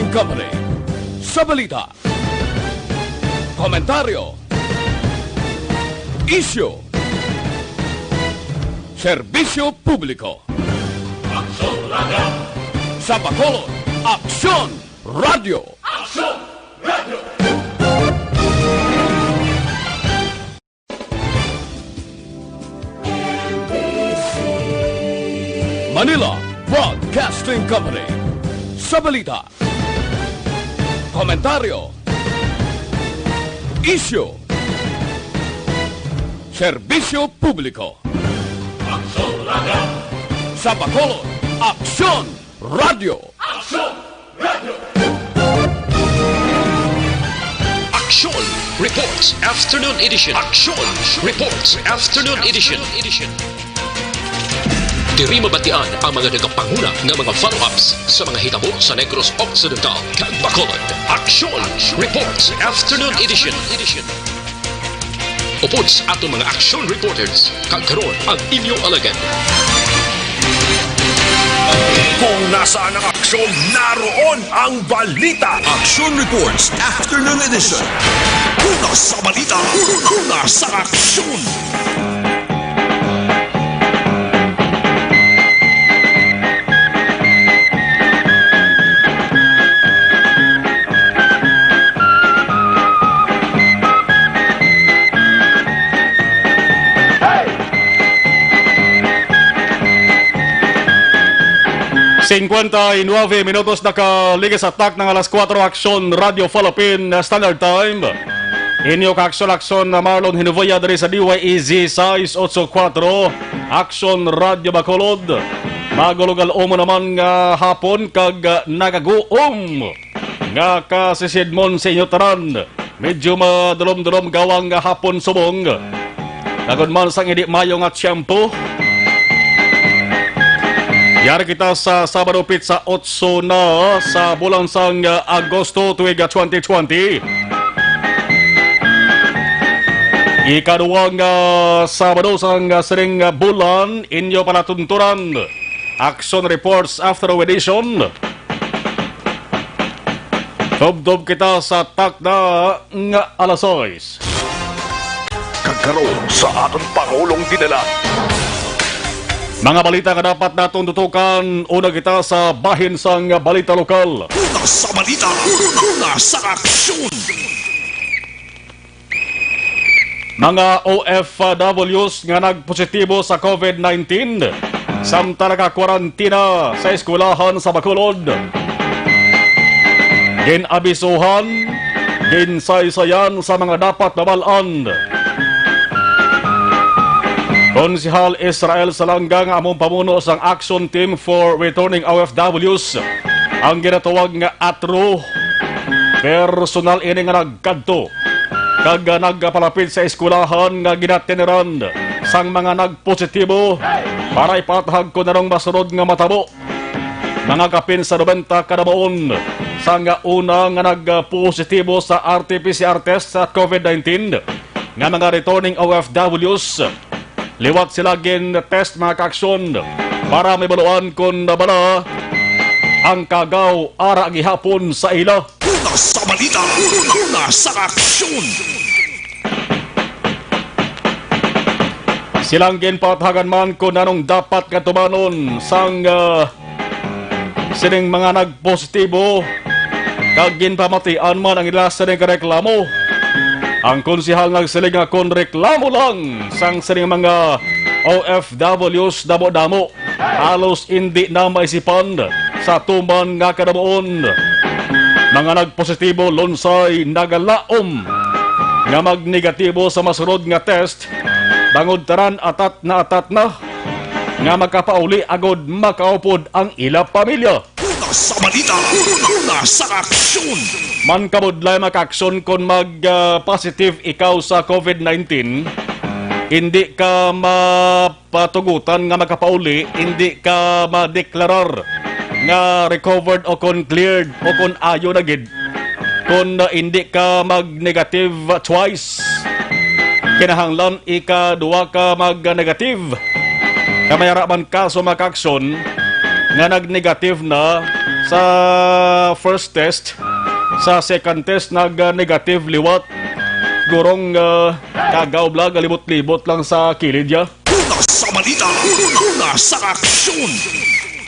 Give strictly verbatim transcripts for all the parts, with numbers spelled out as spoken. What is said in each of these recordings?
Company. Sa balita, komentaryo, isyu, serbisyo publiko. Aksyon Radio! Sa Bacolod, Aksyon Radio! Aksyon Radio! Manila Broadcasting Company. Sa balita, komentaryo, isyu, serbisyo publiko. Aksyon Radio! Sa Bacolod, Aksyon Radio! Aksyon Radio! Aksyon Reports Afternoon Edition. Aksyon Reports Afternoon Edition. Diri mabatian ang mga nagapanguna nga mga follow-ups sa mga hitabo sa Negros Occidental kag Bacolod. Aksyon Reports Afternoon Edition. Upod sa aton mga action reporters, kag karon ang inyo alagad. Kung nasaan ang aksyon, naroon ang balita. Action Reports Afternoon Edition. Una sa balita, una sa aksyon. Cincuenta y nueve minutos nakaligis sa takna nga alas kuwatro, Aksyon Radio Philippine Standard Time. Inyo kaaksyon-aksyon na Marlon Hinovia diri sa D Y E Z sais otso kuwatro, Aksyon Radio Bacolod. Magulog-alom naman nga hapon kag, ah, nagaguom nga kasisidmon sa inyo tanan. Medyo madulom-dulom gawang nga hapon subong. Kag kon man sang hindi maayo nga tiyempo, yari kita sa Sabado, pitsa otso na sa bulan sang, ah, Agosto, tuig, ah, twenty twenty. Ikaduha nga Sabado sang, ah, sining, ah, bulan, inyo palatuntunan. Action Reports After Edition. Tubtob kita sa takna nga alas sais. Kag karon sa aton Pangulong dinala. Mga balita nga dapat naton tutukan, una kita sa bahin sang balita lokal. Una sa balita, una sa aksyon. Mga O F Ws nga nagpositibo sa COVID nineteen samtang nagakwarantina sa eskwelahan sa Bacolod, gin-abisuhan, ginsaysayan sa mga dapat mabal-an. Konsehal Israel Salanga nga amo ang pamuno sang Action Team for Returning O F Ws, ang ginatawag nga atro, personal ini nga nagkadto kag nagapalapit sa eskwelahan nga ginateneran sang mga nagpositibo para ipaathag kon anong masunod nga matabo. Mga kapin sa nobenta ka damuon sang una nga nagpositibo sa R T P C R test sa COVID nineteen nga mga returning O F Ws. Liwat sila gin-test, mga kaaksyon, para mahibaluan kon bala ang kagaw ara gihapon sa ila. Una sa balita, una sa aksyon. Silang ginpaathagan man kon anong dapat nga tumanon sang, ah, sining mga nagpositibo, kag ginpamatian man ang ila sining reklamo. Ang konsehal nagsiling nga kon reklamo lang sang sining mga O F Ws damo-damo, halos indi na maisipan sa tuman nga kadamuon. Mga nagpositibo lunsay nagalaom nga magnegatibo sa masunod nga test, bangod tanan atat na atat na nga makapauli agod makaupod ang ila pamilya. Una sa balita, una sa aksyon. Man kabudlay, mga kaaksyon, kon mag, ah, positive ikaw sa COVID nineteen, hindi ka mapatugutan nga makapauli, hindi ka madeklarar nga recovered o kon cleared o kon ayo na gid. Kon, ah, hindi ka mag-negative twice, kinahanglan ikaduha ka mag-negative. Kay may ara man kaso, mga kaaksyon, nga nag-negative na sa first test, sa second test nag-negative liwat. Gurong, ah, Kagaw Vlog, libot-libot lang sa kilid ya. Una sa balita, una sa aksyon.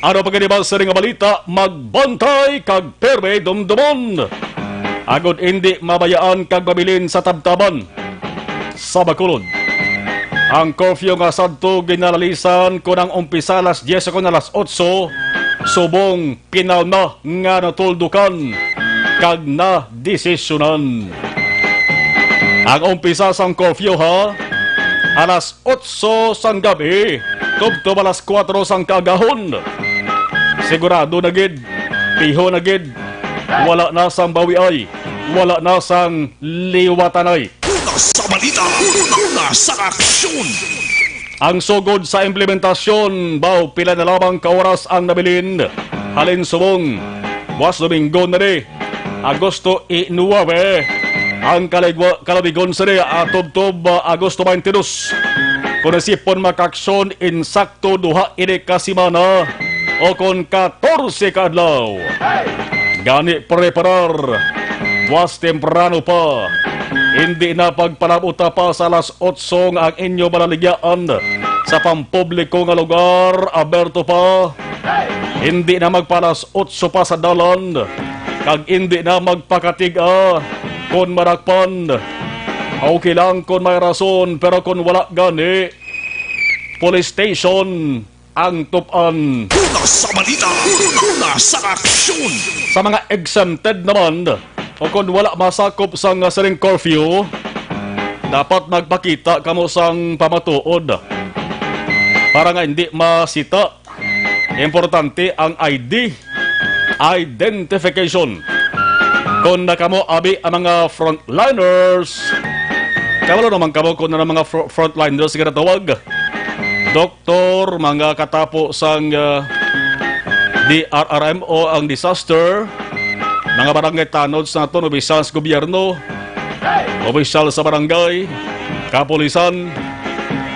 Ano pa gani ba sa nga balita? Magbantay kag perme dumdumon. Agod indi mabayaan kag mabilin sa tabtaban sa Bacolod. Ang curfew nga sadto ginalalisan kon ang umpisa alas diyes kon alas otso, subong pinalma nga natuldukan kag nadesisyonan. Ang umpisa sang curfew ha, alas otso sang gabi, tubtob alas kuwatro sang kaagahon. Sigurado na gid, piho na gid, wala na sang bawiay, wala na sang liwatanay. Una sa balita, una sa aksyon. Ang sugod sa implementasyon, baw pila na lamang ka oras ang nabilin? Halin subong, buwas Domingo na ni, Agosto nuebe, ang kaligwa-, kalabigon sini, ah, tubtob, ah, Agosto twenty-two. Kon isipon, makaaksyon insakto duha ini ka semana o kon katorse ka adlaw. Gani preparar, buwas temprano pa. Hindi na pagpalabuta pa sa alas otso nga ang inyo balaligyaan sa pampubliko nga lugar, aberto pa. Hindi na magpa alas otso pa sa dalan, kag hindi na magpakatig-a kon madakpan. Okay lang kon may rason, pero kon wala gani, police station ang tup-an. Una sa balita, una sa aksyon. Sa mga exempted naman, o kon wala masakop sang sining curfew, dapat magpakita kamo sang pamatuod para nga hindi masita. Importante ang I D, identification. Kung na kamo abi ang mga frontliners, kabalo naman kamo kung ano mga fro-, frontliners nga natawag. Doktor, mga katapo sang, ah, D R R M o ang disaster, mga barangay tanod sa aton, opisyal sa gobyerno, opisyal sa barangay, kapulisan,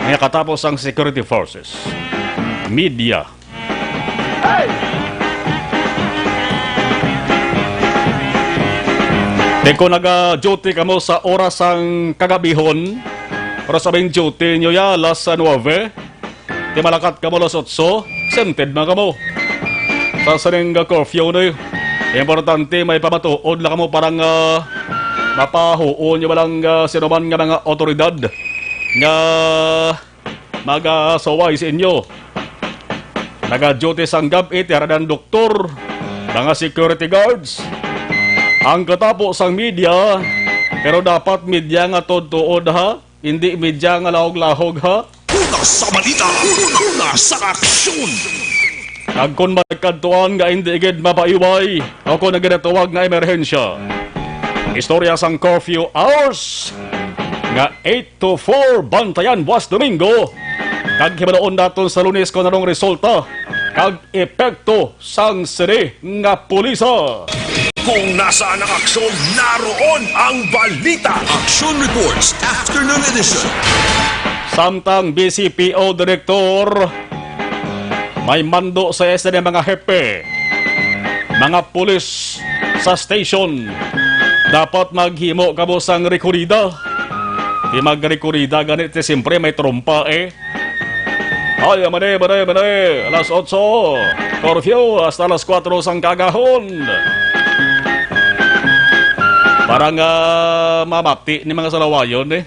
mga katapo sang security forces, media. Di ko naga-duty kamo sa oras sang kagabihon, oras sa main duty nyo ya, alas nuebe. Di malakat kamo alas otso, exempted na kamo. Sa sining curfew ni, importante may pamatuod lang kamo para nga mapahuon nyo ba lang, ah, sino man nga mga otoridad nga magasuway sa inyo. Naga-duty sang gab-i, tiyaranan doktor, mga security guards, ang katapo sang media, pero dapat media nga tuod-tuod, ha? Hindi media nga lahog-lahog, ha? Una sa balita, una sa aksyon. Kag kon may kadtuan nga hindi gid mapaiway, o kon ang ginatawag nga emerhensya, istorya sang curfew hours nga eight to four, bantayan buwas Domingo. Kag hibaluon naton sa Lunes kon anong resulta kag epekto sang sini nga pulisa. Kung nasaan ang aksyon, naroon ang balita. Action Reports, Afternoon Edition. Samtang B C P O Director, may mando sa S N M mga hepe, mga pulis sa station, dapat maghimo kamo sang rekorida. Di magrekorida gani, ti siyempre may trompa, eh. Ay, mani, mani, mani. Alas otso. Curfew hasta alas kuwatro sang kagahon. Para nga mamati ni mga salawayon, eh.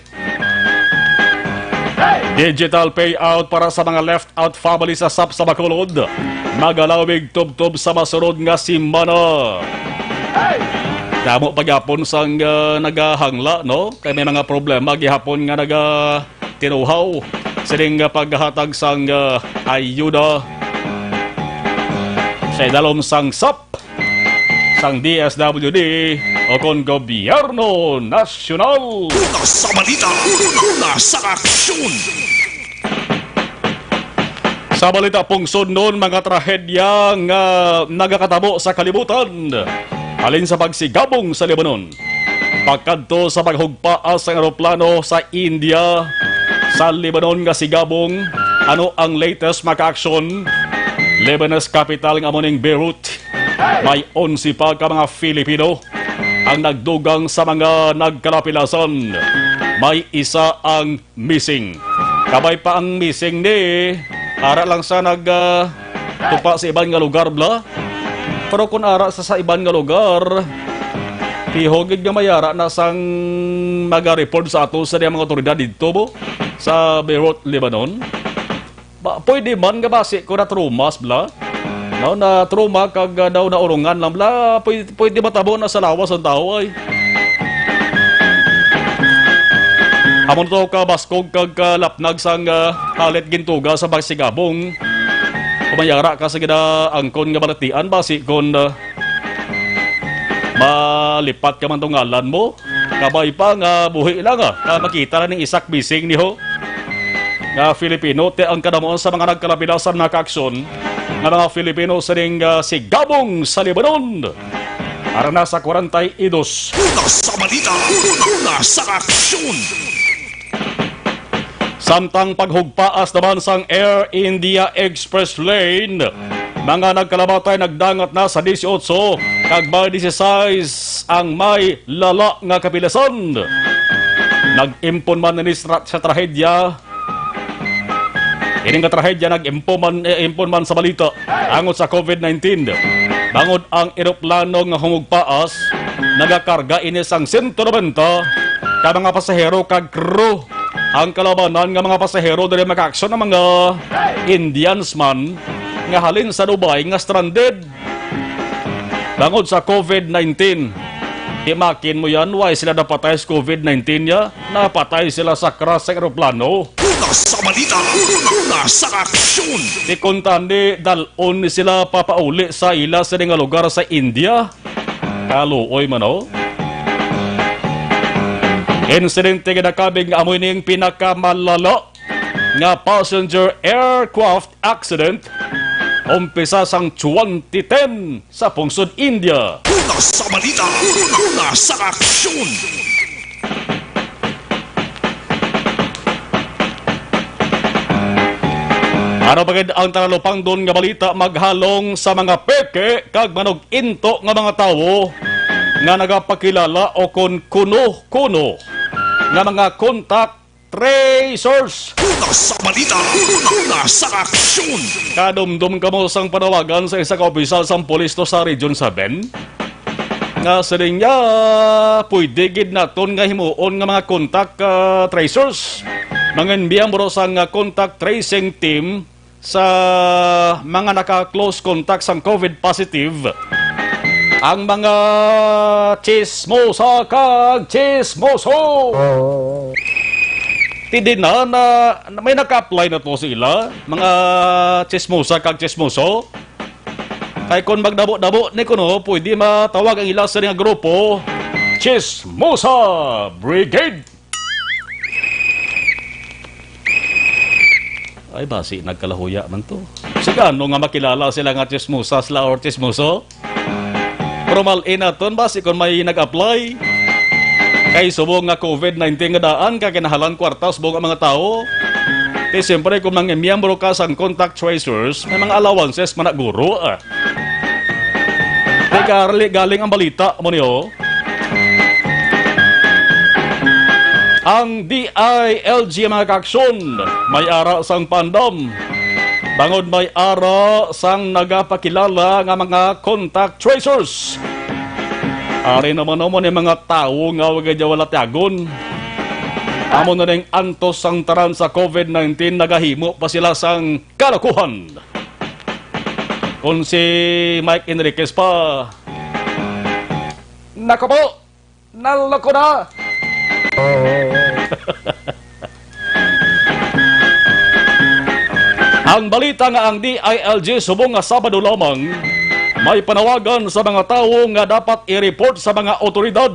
Digital payout para sa mga left out family sa sap sa Bacolod. Magalawig tubtob sa masunod nga semana. Damo pa gyapon sang, ah, nagahangla, no? Kay may mga problema gihapon nga nagatinuhaw sining, ah, paghatag sang, ah, ayuda sa idalom sang sap, sang D S W D o kon gobyerno nasyonal. Una sa balita, una sa aksyon. Sa balita, pungsod nun, mga trahedya nga nagakatabo sa kalibutan, halin sa pagsigabong sa Lebanon pakadto sa paghugpaa sang eroplano sa India sa Lebanon nga sigabong. Ano ang latest makaaksyon? Lebanese capital nga amo ning Beirut, may onse pa ka mga Filipino ang nagdugang sa mga nagkalapilasan. May isa ang missing. Kabay pa ang missing ni ara lang sa nag, ah, tupa sa iban nga lugar, bla. Pero kung ara sa, sa iban nga lugar, tihog gid nga may ara na sang maga-report sa ato sa mga otoridad dito, bo, sa Beirut, Lebanon. Ba, pwede man nga basi ko na trumas, bla. No, na truma kag, ah, daw naurungan lang, bla. Pwede, pwede matabo na sa lawas ang tao, ay. Amo na to ka baskog kag kalapnag sang, ah, halit gintuga sa Bagsigabong. Kumayara ka sa ginaangkon nga balatian, basi kon, ah, malipat ka man tong ngalan mo. Kabay pa nga buhi lang, ah, nga makita na ning isak bising niho nga Filipino, ti ang kadamuan sa mga nagkalapilasan, mga kaaksyon, nga mga Filipino sining, ah, Sigabong sa Lebanon. Ara na sa kwarenta y dos. Una sa balita, una sa aksyon. Samtang paghugpaas naman sang Air India Express lane, mga nagkalamatay nagdangat na sa dieciocho, kag may dieciséis ang may lala nga kapilasan. Nag-impon man ini sa, sa trahedya. Ini nga trahedya nag-impon man, eh, impon man sa balita angot sa covid nineteen. Bangod ang eroplano nga humugpaas, nagakarga ini sang sento nobenta ka mga pasahero kag crew. Ang kalabanan nga mga pasahero diri, mga kaaksyon, ang mga Indians man nga halin sa Dubai nga stranded bangod sa covid nineteen. Imakin mo yan, why sila napatay sa covid nineteen niya? Napatay sila sa crash sa eroplano. Una sa balita, una sa aksyon. Di kuntani, dal-on ni sila papauli sa ila sini nga lugar sa India. Kaluoy man, oh. Insidente ginakabig nga amo ining pinakamalala nga passenger aircraft accident umpisa sang twenty ten sa pungsod India. Una sa balita, una sa aksyon. Ano pa gid ang talupangdon nga balita maghalong sa mga peke kag manug-into nga mga tawo nga nagapakilala o kon kuno-kuno nga mga contact tracers? Una sa balita, una sa aksyon. Kadumdom kamo sang panawagan sa isa ka opisyal sang pulis to sa Region seven? Nga siling niya, pwede gid naton nga himuon nga mga contact, ah, tracers. Mga miyembro sang, ah, contact tracing team sa mga naka-close contact sang covid positive, ang mga chismosa kag chismoso. Ti di na, na, na may naka-apply na to sa ila, mga chismosa kag chismoso. Kay kon magdamo-damo ni kuno, pwede matawag ang ila sa nga grupo, Chismosa Brigade. Ay, basi nagkalahuya man to. Sige, ano nga makilala sila nga chismosa sila or chismoso? Pero mal-in naton, basi kung may nag-apply. Kay subong nga covid nineteen nga daan, kay kinahanglan kwarta subong ang mga tawo. Kay siyempre, kung mga miyembro ka sang contact tracers, may mga allowances man na guro, ah. Kay karali galing ang balita mo niyo. Ang D I L G, mga kaaksyon, may ara sang pandam. Bangod may ara sang nagapakilala nga mga contact tracers. Ari naman naman yung mga tawo nga wag niya wala tiagon. Amo na ning antos sang tanan sa covid nineteen, nagahimo pa sila sang kalokohan. Kung si Mike Enriquez pa, nako po, naloko na. Ang balita nga ang D I L G subong nga Sabado lamang may panawagan sa mga tawo nga dapat i-report sa mga otoridad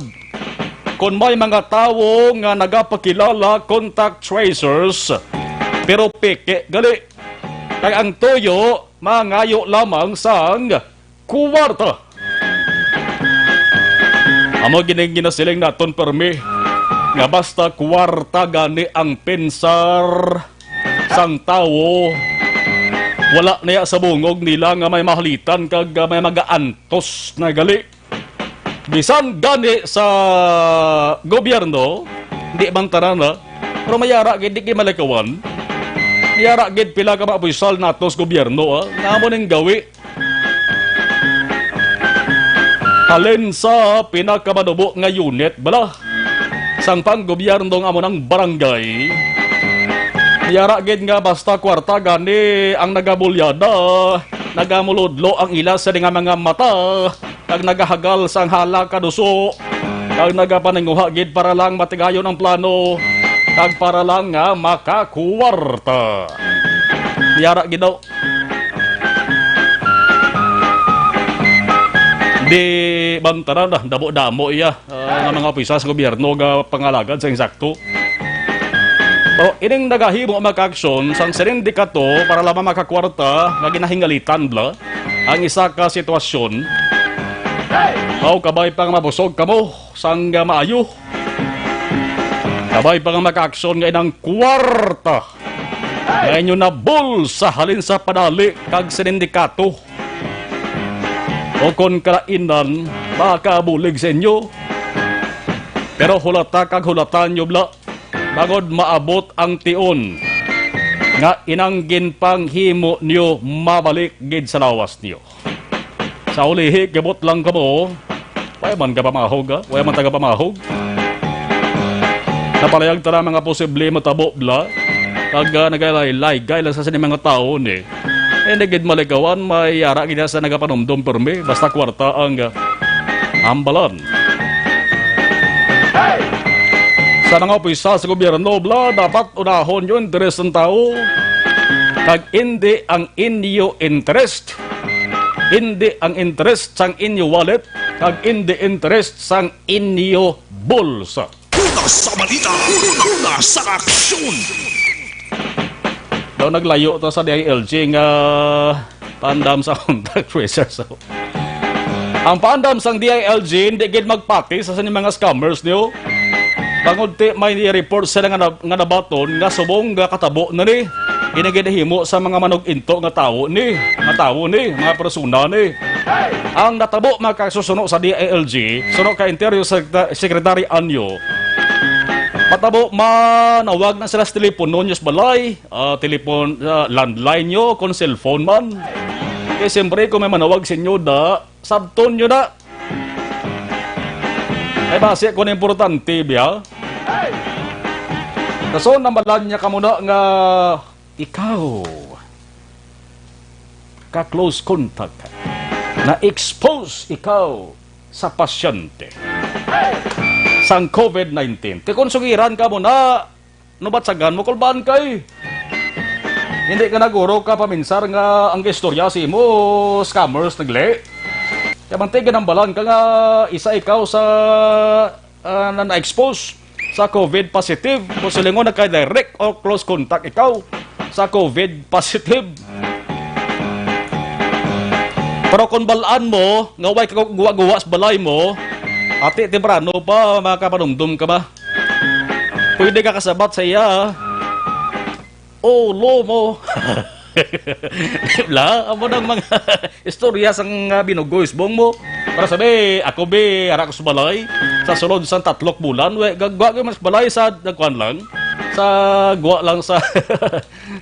kon may mga tawo nga nagapakilala contact tracers, pero peke gali. Kay ang tuyo mangayo lamang sang kuwarta. Amo gini ginasiling naton permi nga basta kuwarta gani ang pensar sang tawo, Wala na ya sa bungog nila nga may mahalitan kag, ah, may magaantos na gali. Bisan gani sa gobyerno, di man tanan, ah, pero may ara gid, di gid malikawan. May ara gid pila ka mga opisyal nato sa gobyerno, ah, nga amo ning gawi. Halin sa pinakamanubo nga unit bala sang panggobyerno nga amo nang barangay, may ara gid nga basta kwarta gani ang nagabulyada, nagamuludlo ang ila sa nga mga mata, kag nagahagal sang hala kaduso, kag nagapaninguha gid para lang matigayon ang plano, kag para lang nga makakuwarta. May ara gid daw. Di man tanan, ah, damo-damo iya, ah, nga mga opisyal sa gobyerno nga pangalagad sa insakto. Pero ining nagahimo, mga kaaksyon, sang sindikato para lamang makakwarta nga ginahingalitan bala ang isa ka sitwasyon. Aw, kabay pa nga mabusog kamo sang maayo. Kabay pa nga makaaksyon nga inang kwarta nga inyo nabulsa halin sa padali kag sindikato. O kon kalainan, makaabulig sa inyo. Pero hulata kag hulata nyo bala, bangod maabot ang tion nga inang ginpanghimo nyo mabalik gid sa lawas nyo. Sa ulihi, gabot lang kamo. Wala man ka pamahog, ha? Wala man taga pamahog. Napalayag ta na mga posible matabo bala. Kag, ah, nagalaylay, gay lang sa sini mga tawo ni. Eh, hindi gid malikawan, may ara gid sa nagapanumdom permi. Basta kwarta ang, ah, ambalan. Sa mga opisyal sa gobyerno bala, dapat unahon yung interes ng tao. Kag hindi ang inyo interest. Hindi ang interest sang inyo wallet, kag hindi interest sang inyo bulsa. Una sa balita, una sa aksyon. Daw naglayo to sa D I L G nga pandam sa contact tracers. So, ang pandam sang D I L G hindi gid magpati sa sini mga scammers niyo. Bangod ti may report sila nga na-, nga nabaton nga subong nga katabo na ni ini ginahimo sa mga manug-into nga tawo ni, nga tawo ni, mga persona ni. Ang natabo, mga kasusuno sa D I L G, suno kay Interior Secreta-, Secretary Anyo, matabo manawag na sila sa telepono nyo sa balay, ah, telepon-, ah, landline nyo, kung cellphone man. Kay siyempre, kung may manawag sa inyo, da, sabton nyo na. Ay, basi ko na importante, biya. Rason, nambalan niya ka muna nga ikaw ka close contact, na-expose ikaw sa pasyente sang covid nineteen. Ti kon sugiran ka mo na, nubatsagan mo, kulbaan kay hindi ka naguro ka paminsar nga ang istorya si mo scammers nagli. Kaya man, ti, ginambalan ka nga isa ikaw sa, ah, na na-expose sa covid positive. Kung silingon, nagka-direct o close contact ikaw sa covid positive. Pero kung balaan mo nga way ka guwa-guwa sa balay mo, ati, temprano pa, makapanumdum ka ba? Pwede ka kasabat sa iya. Ulo mo. Bla, amo nang mga istorya sang, ah, binugoy subong mo. Para sabi, ako, be, ara ko sa balay. Sa sulod sang tatlok bulan, we, gagwa ko mas balay sa, nagkuan lang. Sa gwa lang sa,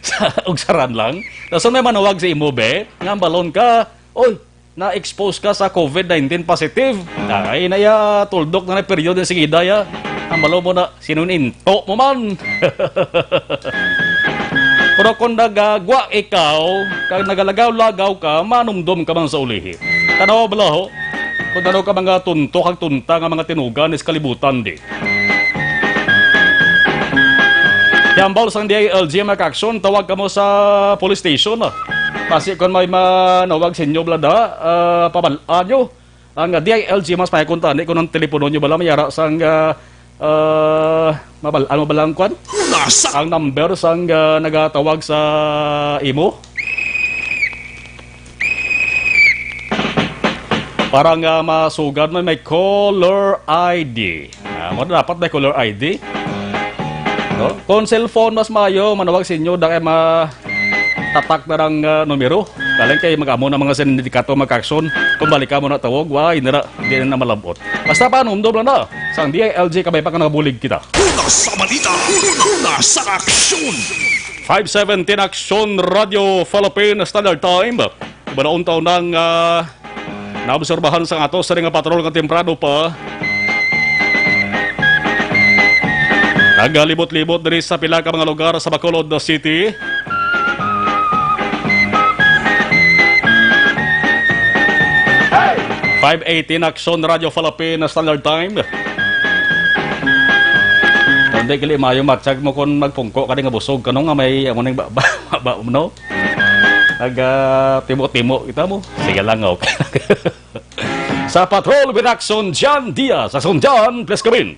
sa ugsaran lang. Tapos may manawag sa imo, be, nga balon ka, oy, na-expose ka sa covid nineteen positive. Ay, naya, tuldok na na period ng sigida, ya. Ang malo mo na, sinuninto mo man. Pero kung nagagwa ikaw, kag nagalagaw-lagaw ka, manumdom ka man sa ulihi. Tanaw bala, ho, kung ano ka mga tunto kag tunta nga mga tinugan is kalibutan, di. Yambal sang D I L G, mga kaaksyon, tawag kamo sa police station, ah. Basi kung may manawag sa inyo, blada, ah, pabal-an nyo. Ang, ah, D I L G, mas may kuntani kung ang telepono nyo bala, may ara sang, ah, ah, mabal-an mo bala ang kwan? Nasa Ang number sang, ah, nagatawag sa imo? Para nga masugad mo, may caller I D. Ah, mo dapat may caller I D. No? Kung cellphone, mas maayo, manawag sa inyo, da kay ma-, tatak na lang, ah, numero. Galing kay mag-amo na mga sindikato, mga kaaksyon. Kung balik ka mo na tawag, wa, hindi na, hindi na malabot. Basta pa, numdom lang na. Sang D I L G, kabay pa ka nakabulig kita. Una sa balita, una sa aksyon. Five seventeen Aksyon Radio Philippine Standard Time. Balaon taon nang, ah, naobserbahan sa ato sa nga patrol nga temprano pa. Nagalibot-libot diri sa pila ka mga lugar sa Bacolod City. Five eighteen Aksyon Radio Philippine Standard Time. Hindi kili mayo matsyag mo kung magpungko ka di nga busog kano nga may amo ning ba, ba, ba, no? Nag, ah, timo-timo kita mo. Sige lang, okay. Sa Patrol with Action, John Diaz. Action, John, please come in.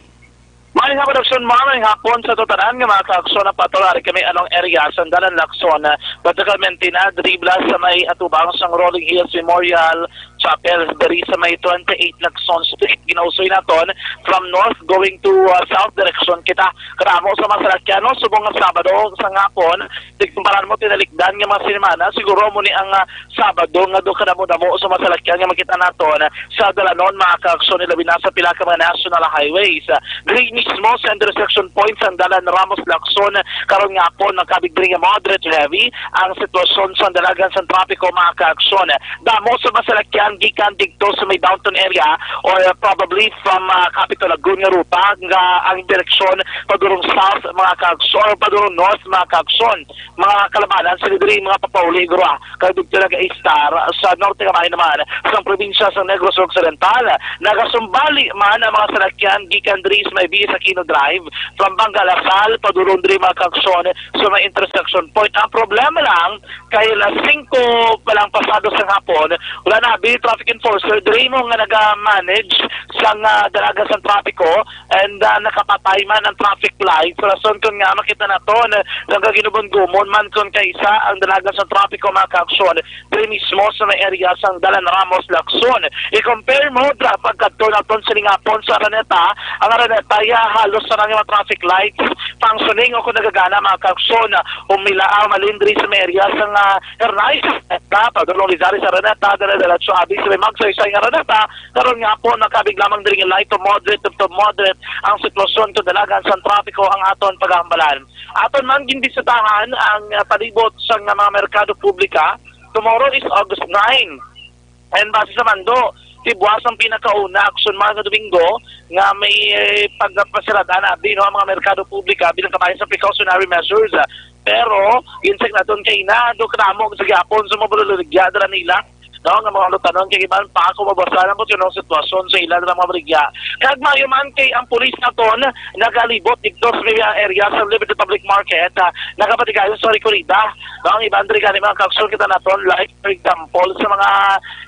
Maayong hapon, Action, maayong hapon sa tutanan nga mga kaaksyon. Ang patrol ari kami along area, Sandalan, Lacson, particularmente na dribla sa may atubang sang Rolling Hills Memorial Chapel, diri sa may twenty-eight Lacson Street. Ginausoy naton from north going to, uh, south direction kita. Karamo sa mga salakyan, no? Subong nga Sabado sa hapon, tigkumparan mo tinalikdan nga mga sinimana, siguro mo ni ang, ah, Sabado nga do kadamo-damo sa mga salakyan nga makita naton sa dalanon, mga kaaksyon, ilabi na sa pila ka mga national highways. Diri mismo sa intersection point sang dalan Ramos Lacson, karon nga hapon, nakabig diri nga moderate to heavy ang sitwasyon sa dalagan sa trapiko, mga kaaksyon. Damo sa mga salakyan gikan didto sa may downtown area or, uh, probably from, uh, Capitol Lagoon nga ruta nga ang direksyon padulong south, mga kaaksyon, or padulong north, mga kaaksyon. Mga kalabanan sila diri, mga papauli guro, ah, kay didto nag-istar sa norte nga bahin naman sang probinsya sang Negros Occidental. Nagasumbali man ang mga salakyan gikan diri sa may Biyas Aquino Drive from Bangga Lasal padulong diri, mga kaaksyon, sa may intersection point. Ang problema lang kay alas singko pa lang pasado sa hapon, wala na abi traffic enforcer diri mo nga naga-manage sang, ah, dalagan sang trapiko. And, ah, nakapatay man ang traffic light. So, rason kon nga makita naton, nagaginubon-gumon man kon kaisa ang dalagan sa trapiko, mga kaaksyon, diri mismo sa may area sang Dalan Ramos Lacson. I-compare mo, dra, pagkadto naton sa lingapon sa Araneta, ang Araneta, ya, halos sa mga traffic lights functioning o kung nagagana, mga kaaksyon, umila ang malindri sa may area sang, ah, Hernais, Araneta, padulong Lizares, Araneta, dala-dala sa abi sa may Magsaysay nga Araneta, Karon nga hapon, nakabig lamang diri nga light to moderate to, to moderate ang sitwasyon kung dalagan sang trapiko ang aton pagahambalan. Aton man ginbisitahan ang, ah, palibot sang mga merkado publika. Tomorrow is August nine. And base sa mando, ti buwas ang pinakauna, aksyon man nga Domingo, nga may, eh, pagpasirad-an abi, no, ang mga merkado publika bilang kabahin sa precautionary measures. Pero, ginsek naton kay na, do kadamo sa gihapon sa mga baligya dala nila, no, nga mga lutanon kay iban pa ako mabasa lang kung sinong sitwasyon sa ila nga mga baligya. Kag maayo man kay ang pulis naton nagalibot didto sa may area sa Liberty Public Market, ah, nagapatigayon sa Recorrida. No, ang iban diri gani, mga kaaksyon, kita naton live, for example, sa mga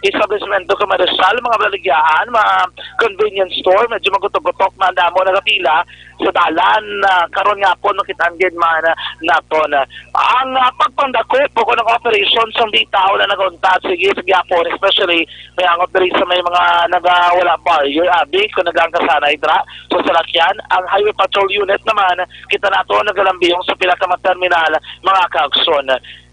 establishmento komersyal, mga baligyahan, mga convenience store, medyo magutok-gutok man damo nagapila sa dalan, ah, karon nga hapon makit-an gid man, ah, naton. Ang, ah, pagpandakop o kung ang operation sang bitaw na nag-untat, sige, sa gihapon, especially may angot diri sa may mga nagawala barrier, abi, kung nagangkasanay dra sa salakyan, ang Highway Patrol Unit naman, kita nato nagalambiyong sa pila ka mga terminal, mga kaaksyon.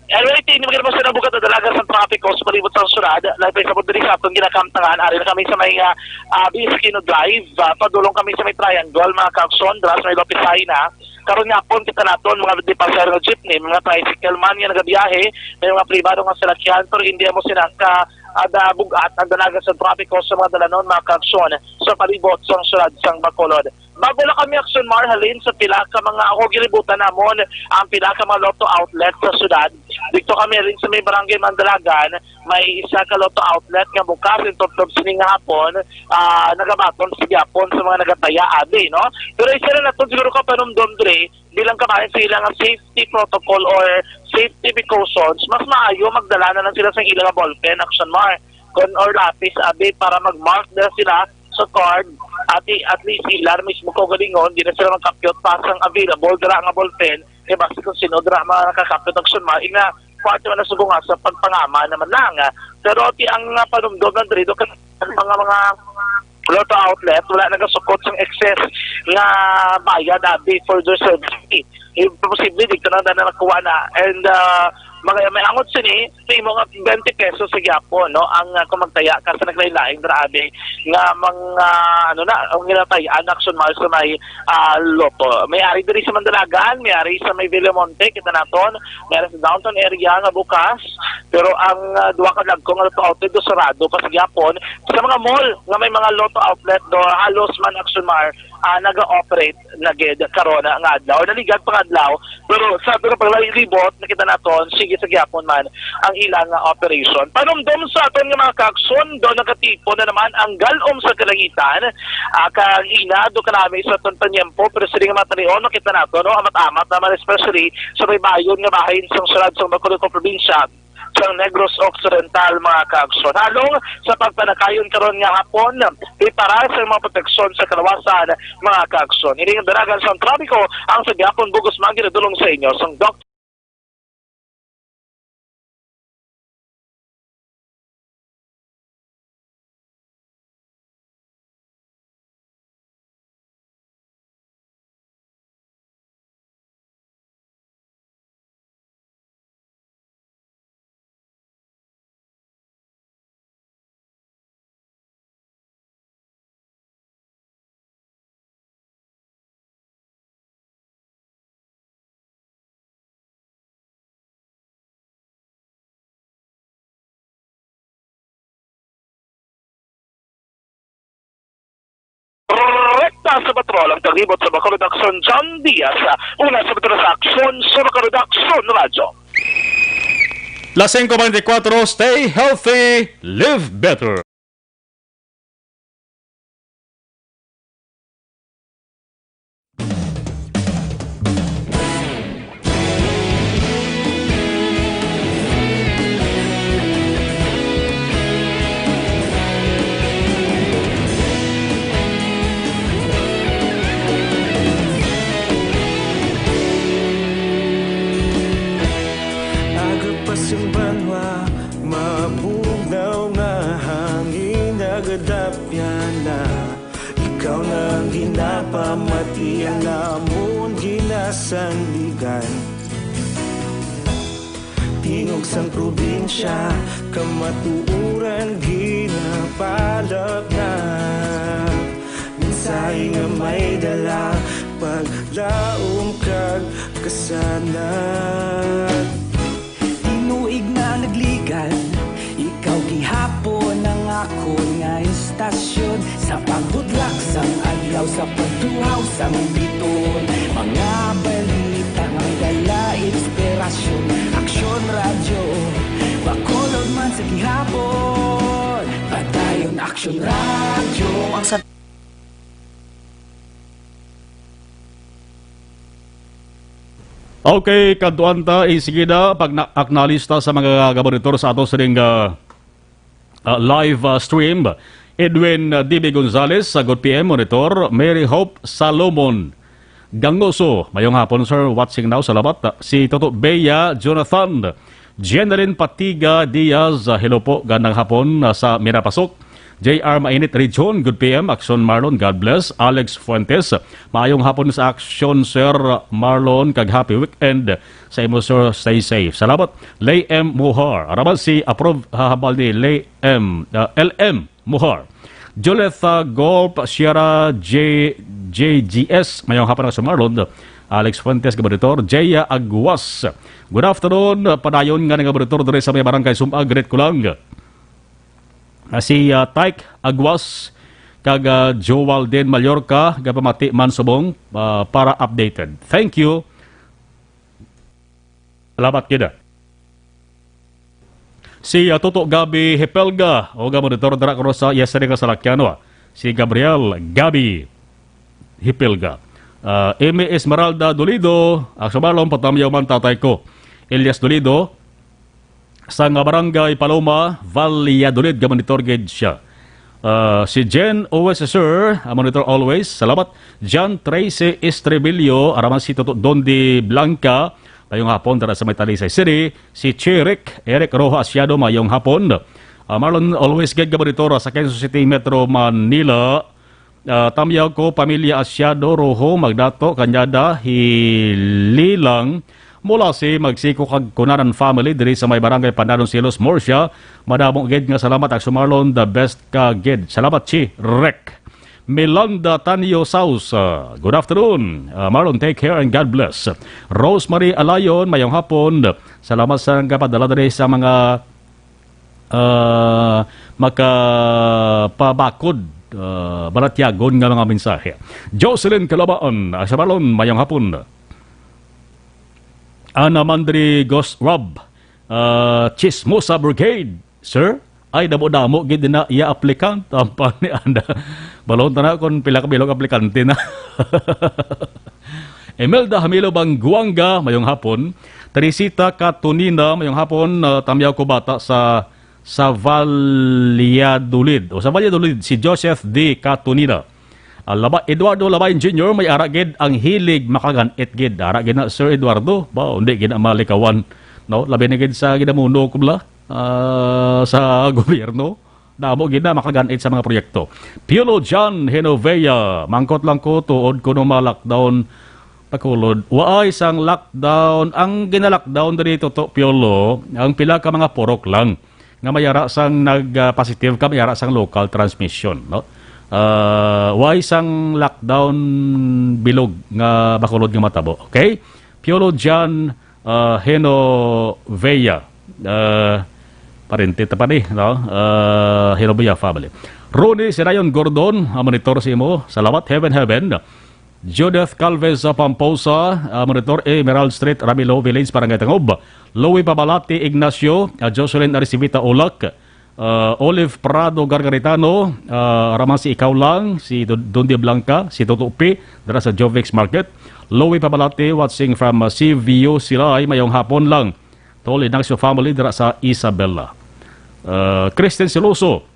Anyway, ti, hindi magkita mo sa nabugat na dalaga sa trapiko sa palibot sa syudad. Lahat pa isabot diri sa atong ginakamtangan. Ari na kami sa may, ah, ah, Bisquino Drive. Ah, padulong kami sa may triangle, mga kaaksyon, dira sa may Lopez Jaena. Karon nga hapon, kita naton, mga di pasahero nga jeepney, mga tricycle man nga nagabiyahe, may mga pribado nga salakyan, pero hindi mo sila ka, ada bugat ang dalaga sa trapiko sa mga dalanon, mga kaaksyon, sa palibot sa syudad sang Bacolod. Bago lang kami, Action Mar, halin sa pila ka mga, ako, gilibutan namon ang pila ka mga Lotto outlet sa syudad. Dito kami halin sa may barangay Mandalagan, may isa ka Lotto outlet nga bukas intubtob sini nga hapon, ah, nagabaton sa gihapon sa mga nagataya, abi, no? Pero isa na naton siguro ka panumdom diri, bilang kabahin sa ilang safety protocol or safety precautions, mas maayo magdala na lang sila sa ilang ballpen, Action Mar, kon, or lapis, abi, para mag-mark na sila sa card, at, at least sila mismo kaugalingon, di na sila magkapyot pa sang available dira nga ballpen, kay basi kung sino dira makakapyot ang sunma, ina, parte man na subong nga sa pagpangama naman lang. Pero ti ang, ah, panumdom ng diri, do, kan mga, mga Lotto outlet, wala nagasukot sang excess nga bayad, abi, for their service fee. Imposible, di ka na, na nakuha na. And, ah, mga, may angot sini, sa imo nga twenty pesos sa gyapon, no? Ang, ah, kung magtaya ka sa naglain-lain, grabe, nga mga, ano na, ang ginatay-an, Action Mart sa may, ah, Lotto. May ari diri sa Mandalagan, may ari sa may Villamonte, kita naton, may ari sa downtown area nga bukas, pero ang, ah, duha ka dagko nga Lotto outlet do sarado pa sa gyapon. Sa mga mall nga may mga Lotto outlet do, halos man, Action Mart, ah, naga-operate na gid karon nga adlaw, or naligad pa nga adlaw, pero sa aton nga paglalibot, nakita naton, sige sa gyapon man ang ilang nga operation. Panumdom sa aton nga mga kaaksyon, daw nagatipon na naman ang galom sa kalangitan. Ah, kag ina, do kanami sa aton panyempo, pero sini nga mga talion, makita naton, no, amat-amat naman, especially sa baybayon nga bahin sang syudad sang Bacolod nga probinsya sang Negros Occidental, mga kaaksyon. Halong sa pagpanakayon karon nga hapon, prepara sa mga proteksyon sa kalawasan, mga kaaksyon. Ini ang daragan sa trapiko ang sa gihapon bugos man ginadulong sa inyo sang Doc Rekta sa patrol ang taglibot sa Bacolod Aksyon, John Diaz. Una sa patrol sa Aksyon sa Bacolod Aksyon Radyo. Las singko veinticuatro, stay healthy, live better. Aga pa sing banwa, mabugnaw nga hangin nagadapyan na. Ikaw na ang ginapamati, ang amon ginasandigan. Tingog sang probinsya, kamatuoran ginapalabnab. Mensahe nga may dala, paglaom kag kasanag. Tinuig na nagligad, ikaw gihapon ang akon nga istasyon. Sa pagbudlak sang adlaw, sa pagtuhaw sang biton, mga balita nga may dala inspirasyon. Aksyon Radyo, Bacolod man sa gihapon. Padayon Aksyon Radyo. Ang sa Okay, kadtuan ta, eh, sige na, pag na, ak-, nalista sa mga gaboritor sa ato sining, ah, ah, live, ah, stream. Edwin, ah, D B Gonzalez, sa Good P M Monitor. Mary Hope Salomon Gangoso, mayong hapon, sir. Watching now, salamat. Ah, si Toto Bea Jonathan, Jeneline Patiga Diaz, ah, hello po, gandang hapon, ah, sa Mirapasok. J R Mainit Region, good P M, Action Marlon, God bless. Alex Fuentes, maayong hapon sa Action, Sir Marlon, kag happy weekend sa imo, sir. Stay safe. Salamat. Lay M Mohar, araman si approve hahambal ni Lay M, ah, L M Mohar. Juliet, ah, Golf Sierra J, J G S, mayong hapon, Action Marlon. Alex Fuentes, gaboritor. Jaya Aguas, good afternoon. Padayon nga nagaboritor diri sa may barangay Sumag, greet ko lang. Ah, si, ah, Tyke Aguas kag, ah, Joalden Mallorca, gapamati man subong, ah, para updated. Thank you. Salamat gid. Si, ah, Toto Gabi Hipelga, o ga monitor dira ko sa iya sini nga salakyan, wa? Si Gabriel Gabi Hipelga. Ah, Amy Esmeralda Dolido, ang sumalong patamyaw man tatay ko. Elias Dolido, sa nga barangay Paloma, Valladolid, gamanitor gid siya. Ah, si Jen Owes, sir, ah, monitor always. Salamat. John Tracy Estribillo, araman si Toto Dondi Blanca, mayong hapon dara sa may Talisay City. Si Chirik, Eric Rojas Asiado, mayong hapon. Ah, Marlon, always gid gamanitor sa Quezon City, Metro Manila. Ah, tamyaw ko, pamilya Asiado, Rojo, Magdato, Cañada, Hililang, Mulasi, Magsiko, kag Cunanan family diri sa may barangay Pandanon, Silos, Murcia. Madamo gid nga salamat, Action Marlon, the best ka gid. Salamat, Chi Rek. Milanda Tanyo Sausa, good afternoon. Ah, Marlon, take care and God bless. Rosemary Alayon, mayong hapon. Salamat sa nagpadala diri sa mga, ah, makapabakod, ah, balatyagon nga mga mensahe. Jocelyn Calabaan, ah, sa Balon, mayong hapon. Ana Mandri Ghost Rob, ah, Chismosa Brigade, sir? Ay, damo-damo gid na iya applicant. Ang pani, anda. Balon ta na kung pila ka bilog aplikante na. Imelda Hamilo Bangguanga, mayong hapon. Teresita Katunina, mayong hapon. Ah, tamyaw ko bata sa, sa Valladolid. O sa Valladolid, si Joseph D. Katunina. Ah, Laba-, Eduardo Labayan Junior, may ara gid ang hilig makagan-it gid. Ara gid na, Sir Eduardo. Ba, hindi gid na malikawan. No? Labi na gid sa ginamuno ko bala, ah, sa gobyerno. Damo gid na makagan-it sa mga proyekto. Piolo John Genovea, mangkot lang ko, tuod kuno ma-lockdown Bacolod. Waay sang lockdown. Ang gina-lockdown diri, Toto Piolo, ang pila ka mga purok lang nga may ara sang nag, ah, positive ka, may ara sang local transmission, no? Ah, waay sang lockdown bilog nga Bacolod nga matabo, okay? Piolo John, ah, Genovea, ah, parente ta pa ni, no? Ah, Genovea family. Ronnie Sinayon Gordon, ah, monitor sa imo. Salamat, heaven, heaven. Judith Calvez sa Pamposa, ah, monitor, Emerald Street, Ramilo Village, Barangay Tangob. Louie Pabalati Ignacio, ah, Jocelyn Arcivita Ulak, ah, Olive Prado Gargaritano, ah, Raman si Ikaw Lang, si Don-, Dondi Blanca, si Toto P, dira sa Jovex Market. Louie Pabalati, watching from, ah, Sivio Silay, mayong hapon lang. Tol Ignacio family dira sa Isabela. Ah, Kristen Siloso,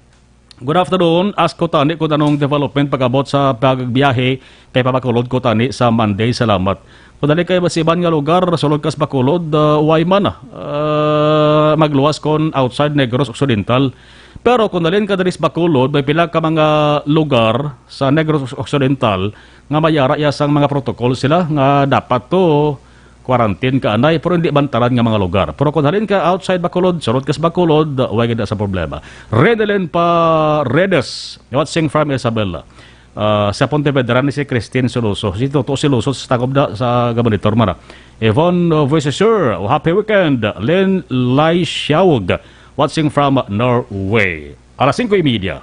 good afternoon. Ask ko tani kung anong development pag-abot sa pagbiyahe kay pabakulod ko tani sa Monday. Salamat. Kung dali kay sa iban nga lugar, sulod kas Bacolod, ah, way man, ah, magluwas kon outside Negros Occidental. Pero kung dalin ka diri sa Bacolod, may pila ka mga lugar sa Negros Occidental nga may ara iya sang mga protocol sila nga dapat to quarantine ka anay, pero hindi man tanan nga mga lugar. Pero kung halin ka outside Bacolod, surot ka sa Bacolod, way gid sa problema. Renelyn Paredes, watching from Isabela. Ah, sa Pontevedra ni si Christine Suluso. Si Toto Suluso sa takop da sa Gabonitor Mara. Yvonne, uh, Voices, sir. Happy weekend. Lynn Lai Siawag, watching from Norway. Alas singko y media.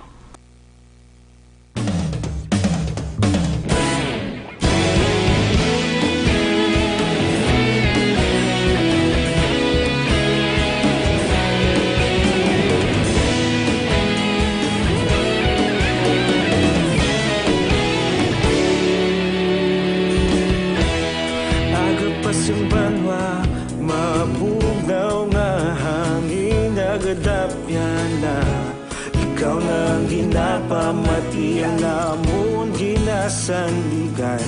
Aga pa sing banwa, mabugnaw nga hangin, nagadapyan na. Ikaw na ang ginapamati, ang amon ginasandigan.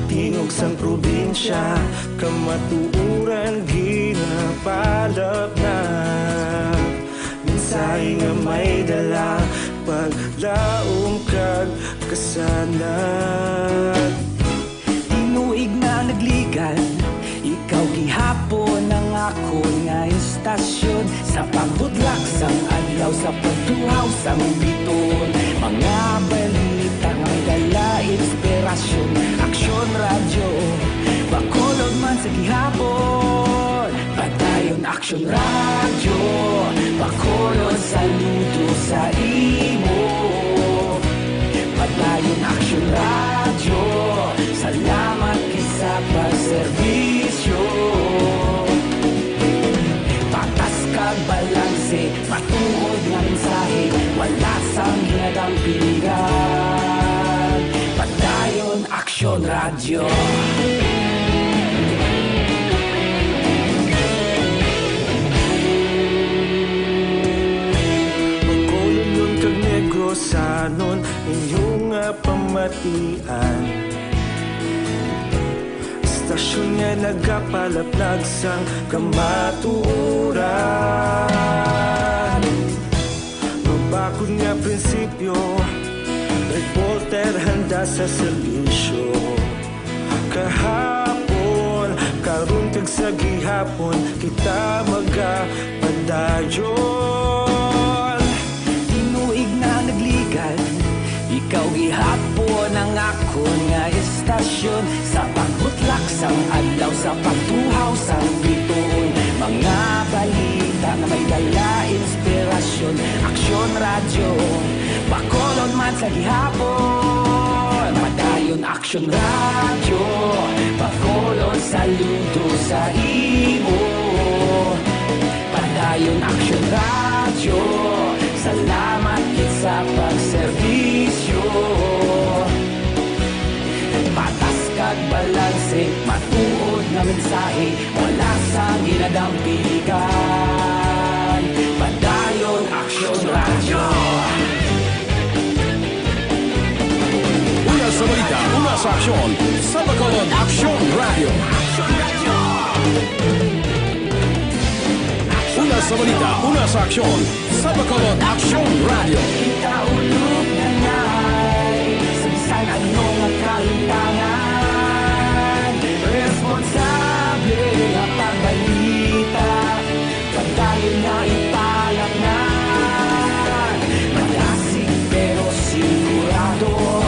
Tingog sang probinsya, kamatuoran ginapalapnap. Mensahe nga may dala, paglaom kag kasanag. Tinuig na nagligan, ikaw gihapon ang akon nga istasyon. Sa pagbudlak sang adlaw, sa pagtuhaw sang biton, mga balita nga may dala inspirasyon. Aksyon Radyo, Bacolod man sa gihapon. Padayon Aksyon Radyo, Bacolod, saludo sa imo. Padayon Aksyon Radyo, salamat gid sa pagserbisyo. Patas kag balanse, matuod nga mensahe, wala sang ginadampingan. Padayon Aksyon Radyo. Bacolodnon kag Negrosanon, inyo nga pamatian. Istasyon nga nagapalapnag sang kamatuoran. Akon nga prinsipyo, reporter handa sa serbisyo. Kahapon, karon kag sa gihapon, kita magapadayon. Tinuig na nagligad, ikaw gihapon ang akon nga istasyon. Sa pagbutlak sang adlaw, sa pagtuhaw sang bituon, mga balita nga may dala inspirasyon. Aksyon Radyo, Bacolod man sa gihapon. Padayon Aksyon Radyo, Bacolod saludo sa imo. Padayon Aksyon Radyo, salamat gid sa pagserbisyo. Patas kag balanse, matuod nga mensahe, wala sang ginadampigan. Padayon Aksyon Radyo. Una sa balita, una sa aksyon, sa Bacolod Aksyon Radyo. Una sa balita, una sa aksyon, sa Bacolod Aksyon Radyo. Kita ulog na ngay, sa bisan ano nga kalimtangan, responsable nga pagbalita, padayon nga ipalatnan. Madasig pero sigurado,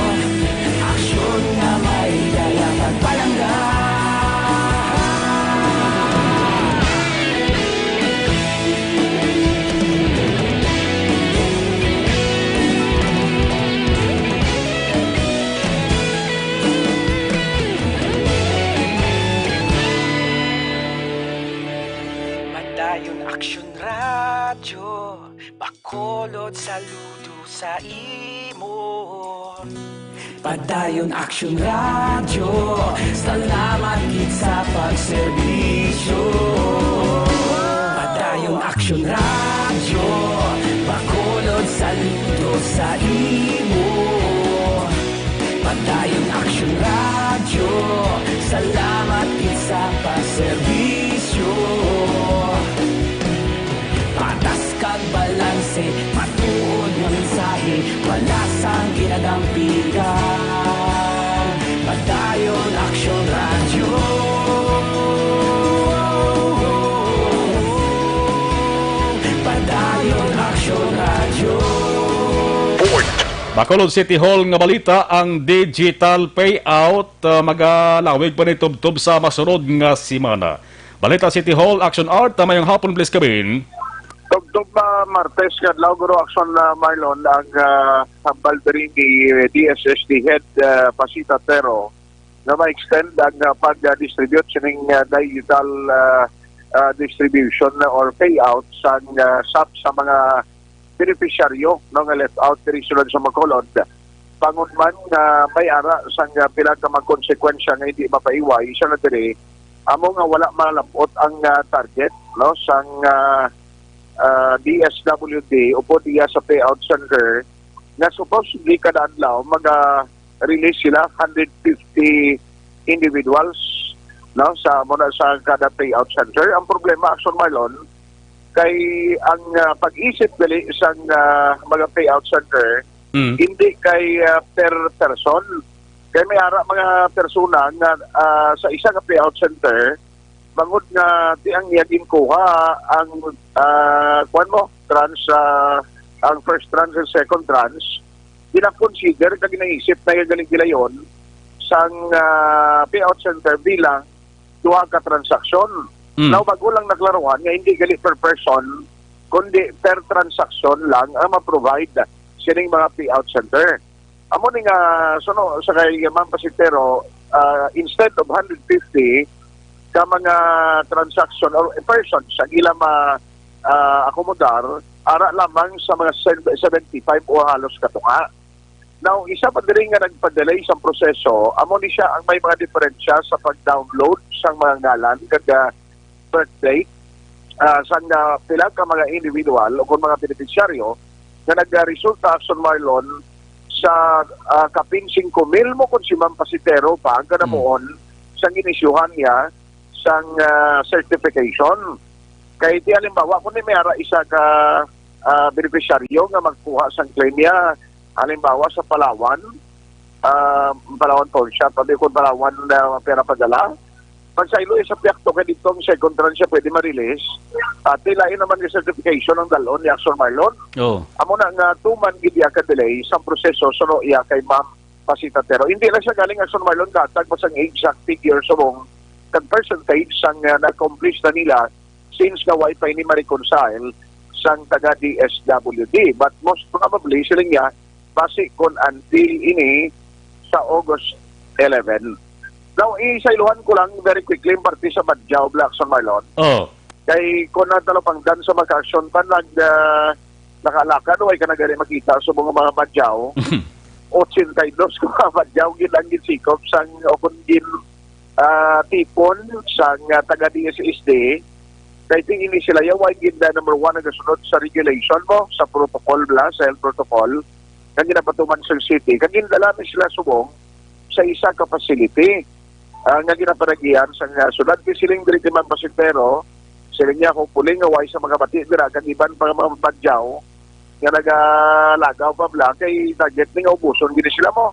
aksyon nga may dala kag palangga. Padayon Aksyon Radyo, Bacolod saludo sa imo. Padayon Aksyon Radyo, salamat gid sa pagserbisyo. Padayon Aksyon Radyo, Bacolod saludo sa imo. Padayon Aksyon Radyo, salamat gid sa pagserbisyo. Patas kag balanse, matuod nga mensahe, wala sang ginadampigan. Padayon Aksyon Radyo. Padayon Aksyon Radyo. Bacolod City Hall nga balita, ang digital payout, ah, magalawig pa ni tubtob sa masunod nga semana. Balita City Hall, Action Art, ah, mayong hapon, please, Kabin. Tubtob, ah, Martes nga adlaw, Guro Action, ah, Marlon, ang, ah, hambal diri ni D S S D Head, ah, Pasita Tero, nga ma-extend ang, ah, pag-distribute sining, ah, digital, ah, ah, distribution or payout sang, ah, sap sa mga benepisyaryo, no, nga left out diri sulod sa Bacolod. Bangod man nga may ara sang, ah, pila ka mga konsekwensya nga hindi mapaiway, isa na diri, amo nga wala malabot ang, ah, target, no, sang, ah, ah, D S W D upod iya sa payout center nga supposedly kada adlaw maga-release sila hundred fifty individuals, no, sa, muna sa kada payout center. Ang problema, Action Marlon, kay ang, ah, pag-isip gali sang, ah, mga payout center, Mm. hindi kay, ah, per person. Kay may ara mga persona nga, ah, sa isa ka payout center, bangod nga di ang iya ginkuha ang, ah, kuwan mo, trans, ah, ang first trans and second trans, gina-consider kag ginaisip na yung galing gilayon sang, ah, payout center bilang duha ka transaksyon. Mm. Now, bago lang naklaruhan nga hindi gali per person, kundi per transaksyon lang ang ma-provide sining mga payout center. Amo ni nga, suno sa kay Ma'am Pasitero, ah, instead of hundred fifty ka mga transaction or persons ang ila ma, ah, akomodar, ara lamang sa mga sev-, seventy-five o halos katunga. Now, isa pa diri nga nagpa-delay sa proseso, amo ni siya ang may mga diferensya sa pag-download sang mga ngalan kag, ah, birth date, ah, sang, ah, pila ka mga individual o kung mga benepisyaryo nga nagresulta, Action Marlon, sa, ah, kapin singko mil mo kung si Ma'am Pasitero pa ang kanamuon sang inisyuhan niya sang, ah, certification. Kay di halimbawa, kung may ara isa ka ah, benepisyaryo nga magkuha sang claim niya, halimbawa sa Palawan, ah, Palawan pawn shop, abi kon Palawan na pera padala. Pagsaylo sa pihak to, kay dito ang second tranche siya pwede ma-release. Ah, ti lain naman nga certification ang dalon ni Action Marlon. Oh. Amo na nga tuman gid iya ka delay sa proseso suno iya kay Ma'am Pasita Tero. Hindi lang siya galing Action Marlon katag pa sang exact figure subong kag percentage sang, ah, na-accomplish na nila since nga way pa ini ma-reconcile sang taga D S W D. But most probably, siling niya, basi kon until ini sa August eleven. Now, isaylohan ko lang very quickly ang parte sa Badjao, Black San Marlon. Oh. Kay kung ang talapangdan sa mga aksyon pa, nag, ah, nakalakad, way ka na gani makita sa mga, mga Badjao. Ochenta y dos ka mga Badjao, gid ang ginsikop sang, o kung gin, ah, tipon sang, ah, taga D S S D. Kay ting ini sila, ya, way gid na number one nagasunod sa regulation mo, sa protocol bla, sa health protocol, nga ginapatuman sa city. Kag gindala ni sila subong sa isa ka facility, ah, nga ginapanagihan sa nga syudad. Kay siling diri kay Ma'am Pasitero, siling niya, hopefully nga way sa mga bati dira kag iban pa nga mga Badjao nga nagalagaw pa bla, kay target ni nga ubuson gini sila mo.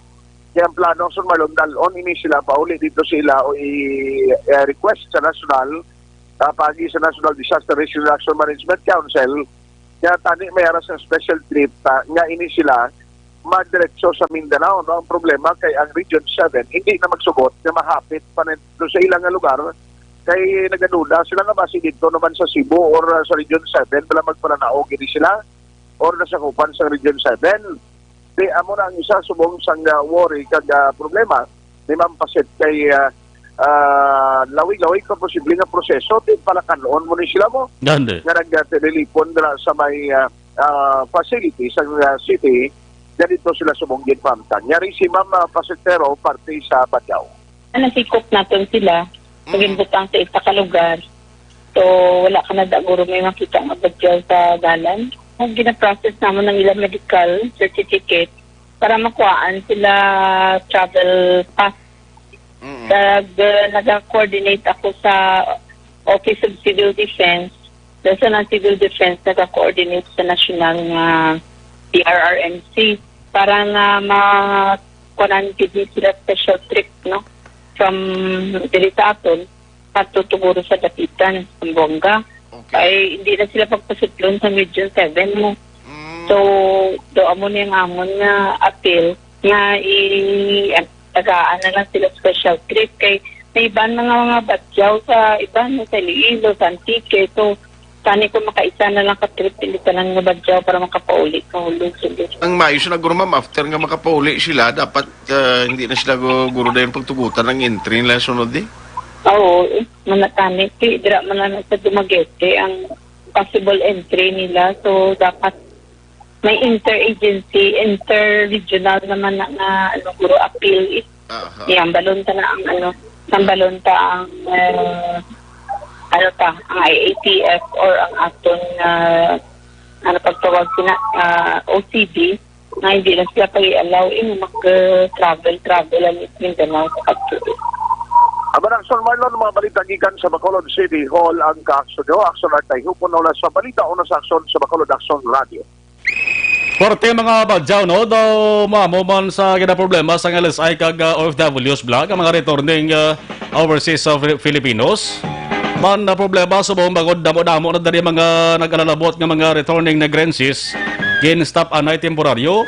Kaya ang plano sa Marlon, dalon ini sila pauli dito sa ila o i-, i-request sa national, ah, pagi sa National Disaster Risk Reduction Management Council, kaya tani may ara sa special trip, ah, nga ini sila madiretso sa Mindanao, no? Ang problema kay ang Region seven hindi na magsugot nga mahapit pa nito sa ilang nga lugar, kay nagaduda sila nga basi dito naman sa Cebu or, ah, sa Region seven pala magpananaog ini sila or nasakupan sa Region seven. Di amo na ang isa subong sang, ah, worry kag, ah, problema ni Ma'am Pasit kay, ah, ah, lawig-lawig pa posible nga proseso, di palakan-on mo ni sila mo Gande. Nga nagtililipon dira sa may, ah, ah, facility sa, ah, city, nga dito sila subong ginpamtang. Yari si Ma'am, ah, Pasitero, parte sa Badjao. Nasikop naton sila, Mm. paginbutang sa isa ka lugar. So, wala ka na daguro may makita nga Badjao sa dalan. Ang ginaprocess namon ang ilang medical certificate para makuhaan sila travel pass. Mm. Kag, uh, nag-coordinate ako sa Office of Civil Defense. Sa ng Civil Defense, nag-coordinate sa national nga D R R M C para nga ma-, kuhanan gid ni sila special trip, no? From diri sa aton, patutuguro sa Dapitan, Zamboanga. Okay. Ay, hindi na sila pagpasutlon sa Region seven mo. Mm. So, do amo ni ang amon nga appeal nga i tagaan na lang sila special trip kay may iban na nga mga Badjao sa iban sa Iloilo, sa Antique. So, tani kung makaisa na lang ka trip, hindi tanan nga Badjao para makapauli ka Hulog. Sige. Ang maayo sa naguro, ma'am, after nga makapauli sila, dapat ah, hindi na sila gu- guro dayon pagtugutan ang entry nila sunod, eh. Oo, eh, manatani. Kay dira man na sa Dumaguete ang possible entry nila. So, dapat may interagency, inter-regional naman na, na ano, guro appeal. Eh. Aha. Yan, balon ta na ang ano, ang balon ta ang, eh, ano ta, ang I A T F or ang aton, ah, ano pagtawag sina, ah, O C D, nga hindi na sila pag-allow in mag-travel-travel ang Mindanao sa pagtuloy. Amo na, Sir Marlon, mga balita gikan sa Bacolod City Hall ang kaakso nyo. Aksyon Artay Hupon na sa balita o na sa aksyon sa Bacolod Aksyon Radio. Parte mga Badjao, no? Daw maamo man sa ginaproblema sa L S I kag, ah, O F Ws bla, ang mga returning, ah, overseas sa Fi- Filipinos. Man na problema sa buong bangod, damo-damo na dali mga nag-alalabot nga mga returning migrantes. Gin-stop anay temporaryo.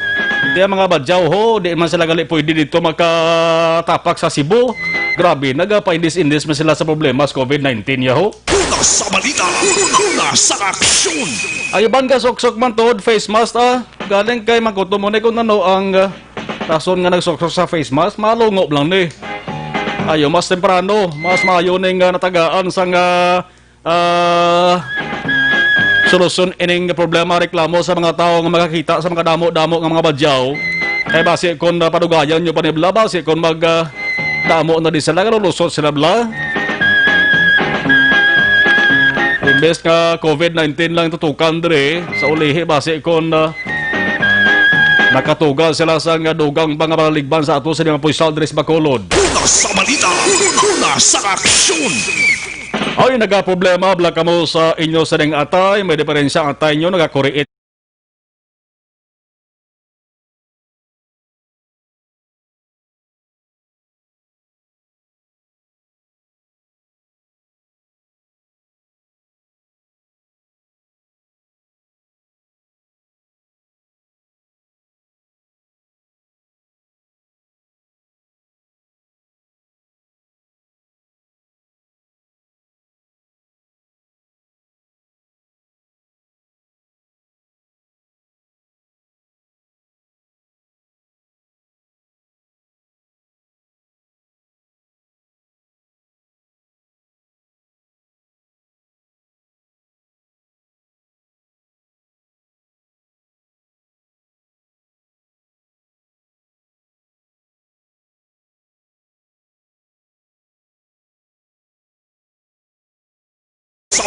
Di ang mga Badjao ho, di man sila gali pwede dito makatapak sa Cebu. Grabe, nagapaindis-indis man sila sa problema sa COVID nineteen, yaho. Una sa balita, una sa aksyon. Ay, iban ka suksok man tuod face mask, ah. Galing kay mangkuto mo ni kung ano ang, ah, rason nga nagsuksok sa face mask. Malungop lang ni. Ayo, mas temprano, mas maayo ni nga natagaan sa nga, ah, solusyon ining problema, reklamo sa mga tawo nga makakita sa mga damo-damo nga mga badyaw. Kay basi kon, ah, padugayan nyo pa ni bla, basi kon mag, ah, damo na di sila, lulusot sila bla. Imbes nga COVID nineteen lang tutukan diri sa ulihi, basi kon, ah, nakatuga sila sa nga dugang pa nga palaligban sa ato sa mga puysal diri sa Bacolod. Una sa balita, una sa aksyon. Ay, nagaproblema bla kamo sa inyo sa ding atay, may diferensya ang atay nyo, nagakuriit.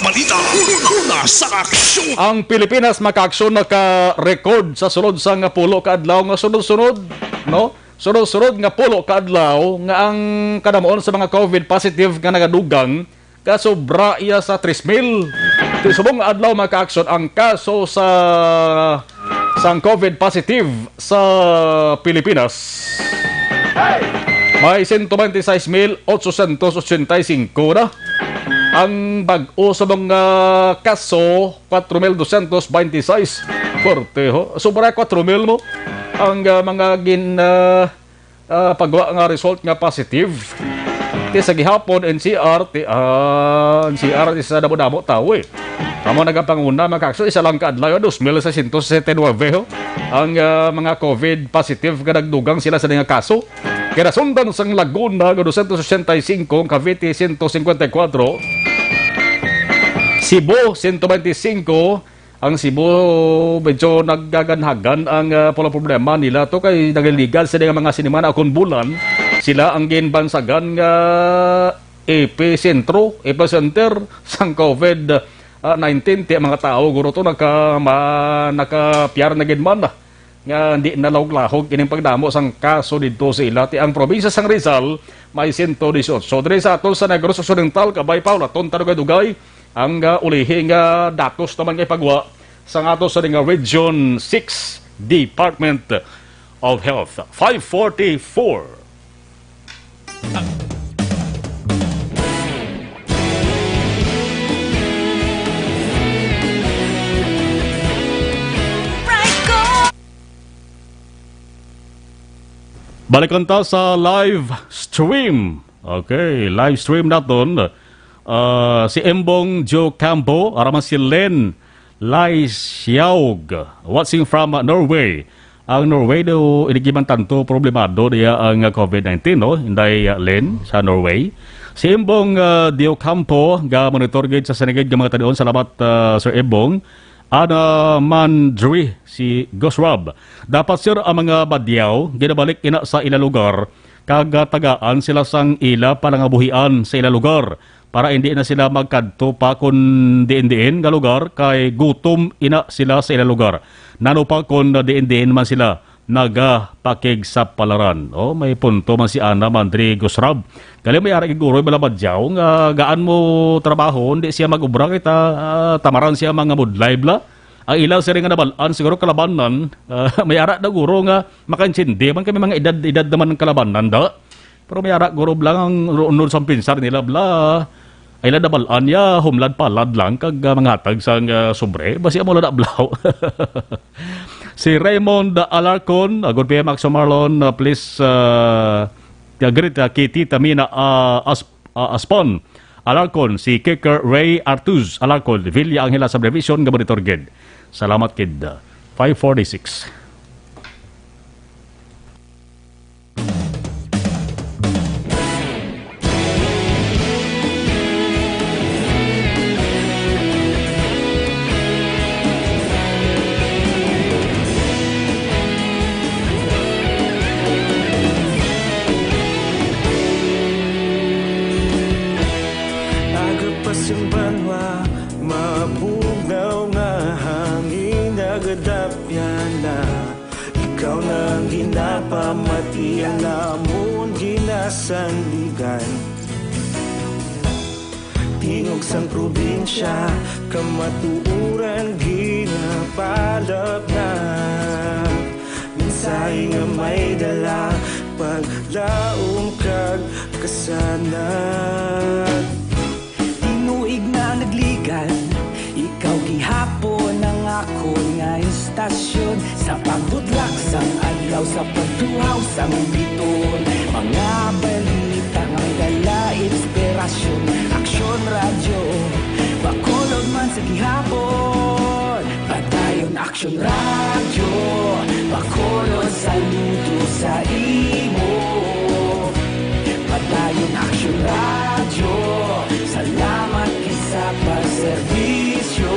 Balita, una, una sa aksyon. Ang Pilipinas makaaksyon naka-record sa sulod sang pulo ka adlaw nga sunod-sunod, no? Sunod-sunod nga pulo ka adlaw nga ang kadamuon sa mga covid positive nga nagadugang kasobra iya sa tres mil. Ti subong nga adlaw makaaksyon ang kaso sa sang covid positive sa Pilipinas. May sento bente sais mil otsosyentos otsenta y singko na. Ang bag-o sa mga kaso, kwatro mil dosyentos bente sais. Forte, ho. Sobra kwatro mil mo ang, ah, mga gin, ah, ah, pagwa nga result nga positive. Ti sa gihapon, N C R, ti, ah, N C R is, ah, damo-damo tawo, eh. Amo nagapanguna, makakso, isa lang ka adlaw, dos mil seiscientos sesenta y nueve, ho. Ang, ah, mga covid positive nga nagdugang sila sa nga kaso. Kinasundan sang Laguna nga dosyentos sesenta y singko, ang Cavite sento singkwenta y kwatro, Cebu sento bente singko, ang Cebu, medyo naggaganhagan ang, ah, pula problema nila to kay nagaligan sila nga mga sinimana akon bulan. Sila ang ginbansagan nga episentro, epicenter sang covid, ah, nineteen. Ti mga tawo guro to naka, ma, nakapiar na gid man nga hindi nalahog-lahog ining pagdamo sang kaso didto sa ila. Ti ang probinsya sang Rizal may sento disiotso. Diri sa aton sa Negros Occidental, kabay pa, ulaton ta dugay-dugay ang, ah, ulihi nga datos naman nga ipagwa sang ato sa nga Region six Department of Health. Five forty-four. Balikan ta sa live stream. Okay, live stream naton. Ah, si Embong Joe Campo, ara man si Len Lai Siaog, watching from, ah, Norway. Ang Norway daw, inigiman tanto problemado diya ang, ah, covid nineteen, no? Inday, ah, Len, sa Norway. Si Embong, ah, Dio Campo, ga monitor gid sa sinigid nga mga talion. Salamat, ah, Sir Embong. Ana Mandri, si Ghost Rob. Dapat, sir, ang mga badyaw ginabalik ina sa ila lugar, kag, ah, tagaan sila sang ila panangabuhian sa ila lugar, para hindi na sila magkadto pa kun diin-diin nga lugar, kay gutom ina sila sa ila lugar. Nano pa kun diin-diin man sila nagapakigsapalaran. Oh, may punto man si Ana Mandri Gusrab. Gali may ara gid guro, bala badyaw nga gaan mo trabaho, hindi siya mag-obra kay ta, ah, tamaran siya mga mudlay bla. Ang ila siring nga nabal-an siguro kalabanan, ah, may ara na guro nga makaintindi man kami mga edad-edad naman ng kalabanan da. Pero may ara guro bla ang unod sang pinsar nila bla. Ay la nabal-an ya, humlad palad lang kag, ah, manghatag sang, ah, sobre. Basi amo lang na blaw. Si Raymond Alarcon, ah, good P M, Axel Marlon, ah, please, ah, greet, ah, Kitty Tamina, ah, As-, ah, Aspon Alarcon, si Kicker Ray Artuz Alarcon, Villa Angela Subdivision, nga monitor gid. Salamat gid. Five forty-six. Agapas ang banwa, mabugnaw nga hangin, nagadapyan na. Ikaw na ang ginapamati, ang amon ginasandigan. Tingog sang probinsya, kamatuoran ginapalapnap. Mensahe nga may dala, paglaom kag kasanag. Tinuig na nagligan, ikaw gihapon ang akon nga istasyon. Sa pagbudlak sang adlaw, sa pagtuhaw sang biton, mga balita nga may dala inspirasyon. Aksyon Radyo, Bacolod man sa gihapon. Padayon Aksyon Radyo, Bacolod, saludo sa imo. Padayon Aksyon Radyo, salamat gid sa pagserbisyo.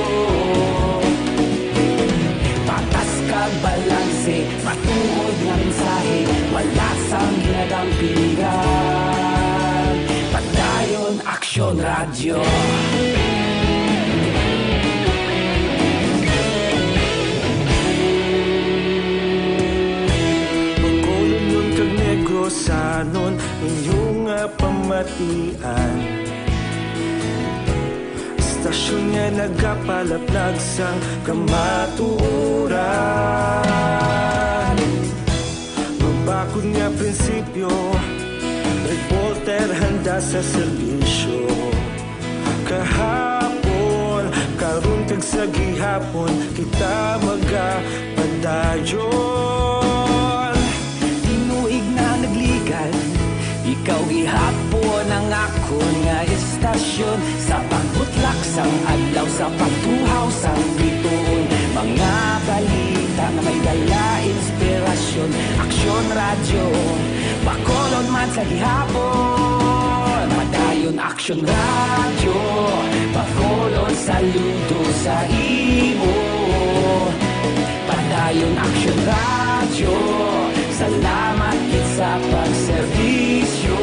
Patas kag balanse, matuod nga mensahe, wala sang ginadampigan. Padayon Aksyon Radyo. Sanon inyong nga pamatian, istasyon nga nagapalaplag sang kamatuoran. Mabakod nga prinsipyo, reporter handa sa serbisyo. Kahapon, karon kag sa gihapon, kita magapadayon. Tinuig na nagligan, ikaw gihapon ang akon nga istasyon. Sa pagbutlak sang adlaw, sa pagtuhaw sang bituon, mga balita nga may dala inspirasyon. Aksyon Radyo, Bacolod man sa gihapon. Padayon Aksyon Radyo, Bacolod, saludo sa imo. Padayon Aksyon Radyo, salamat gid sa pagserbisyo.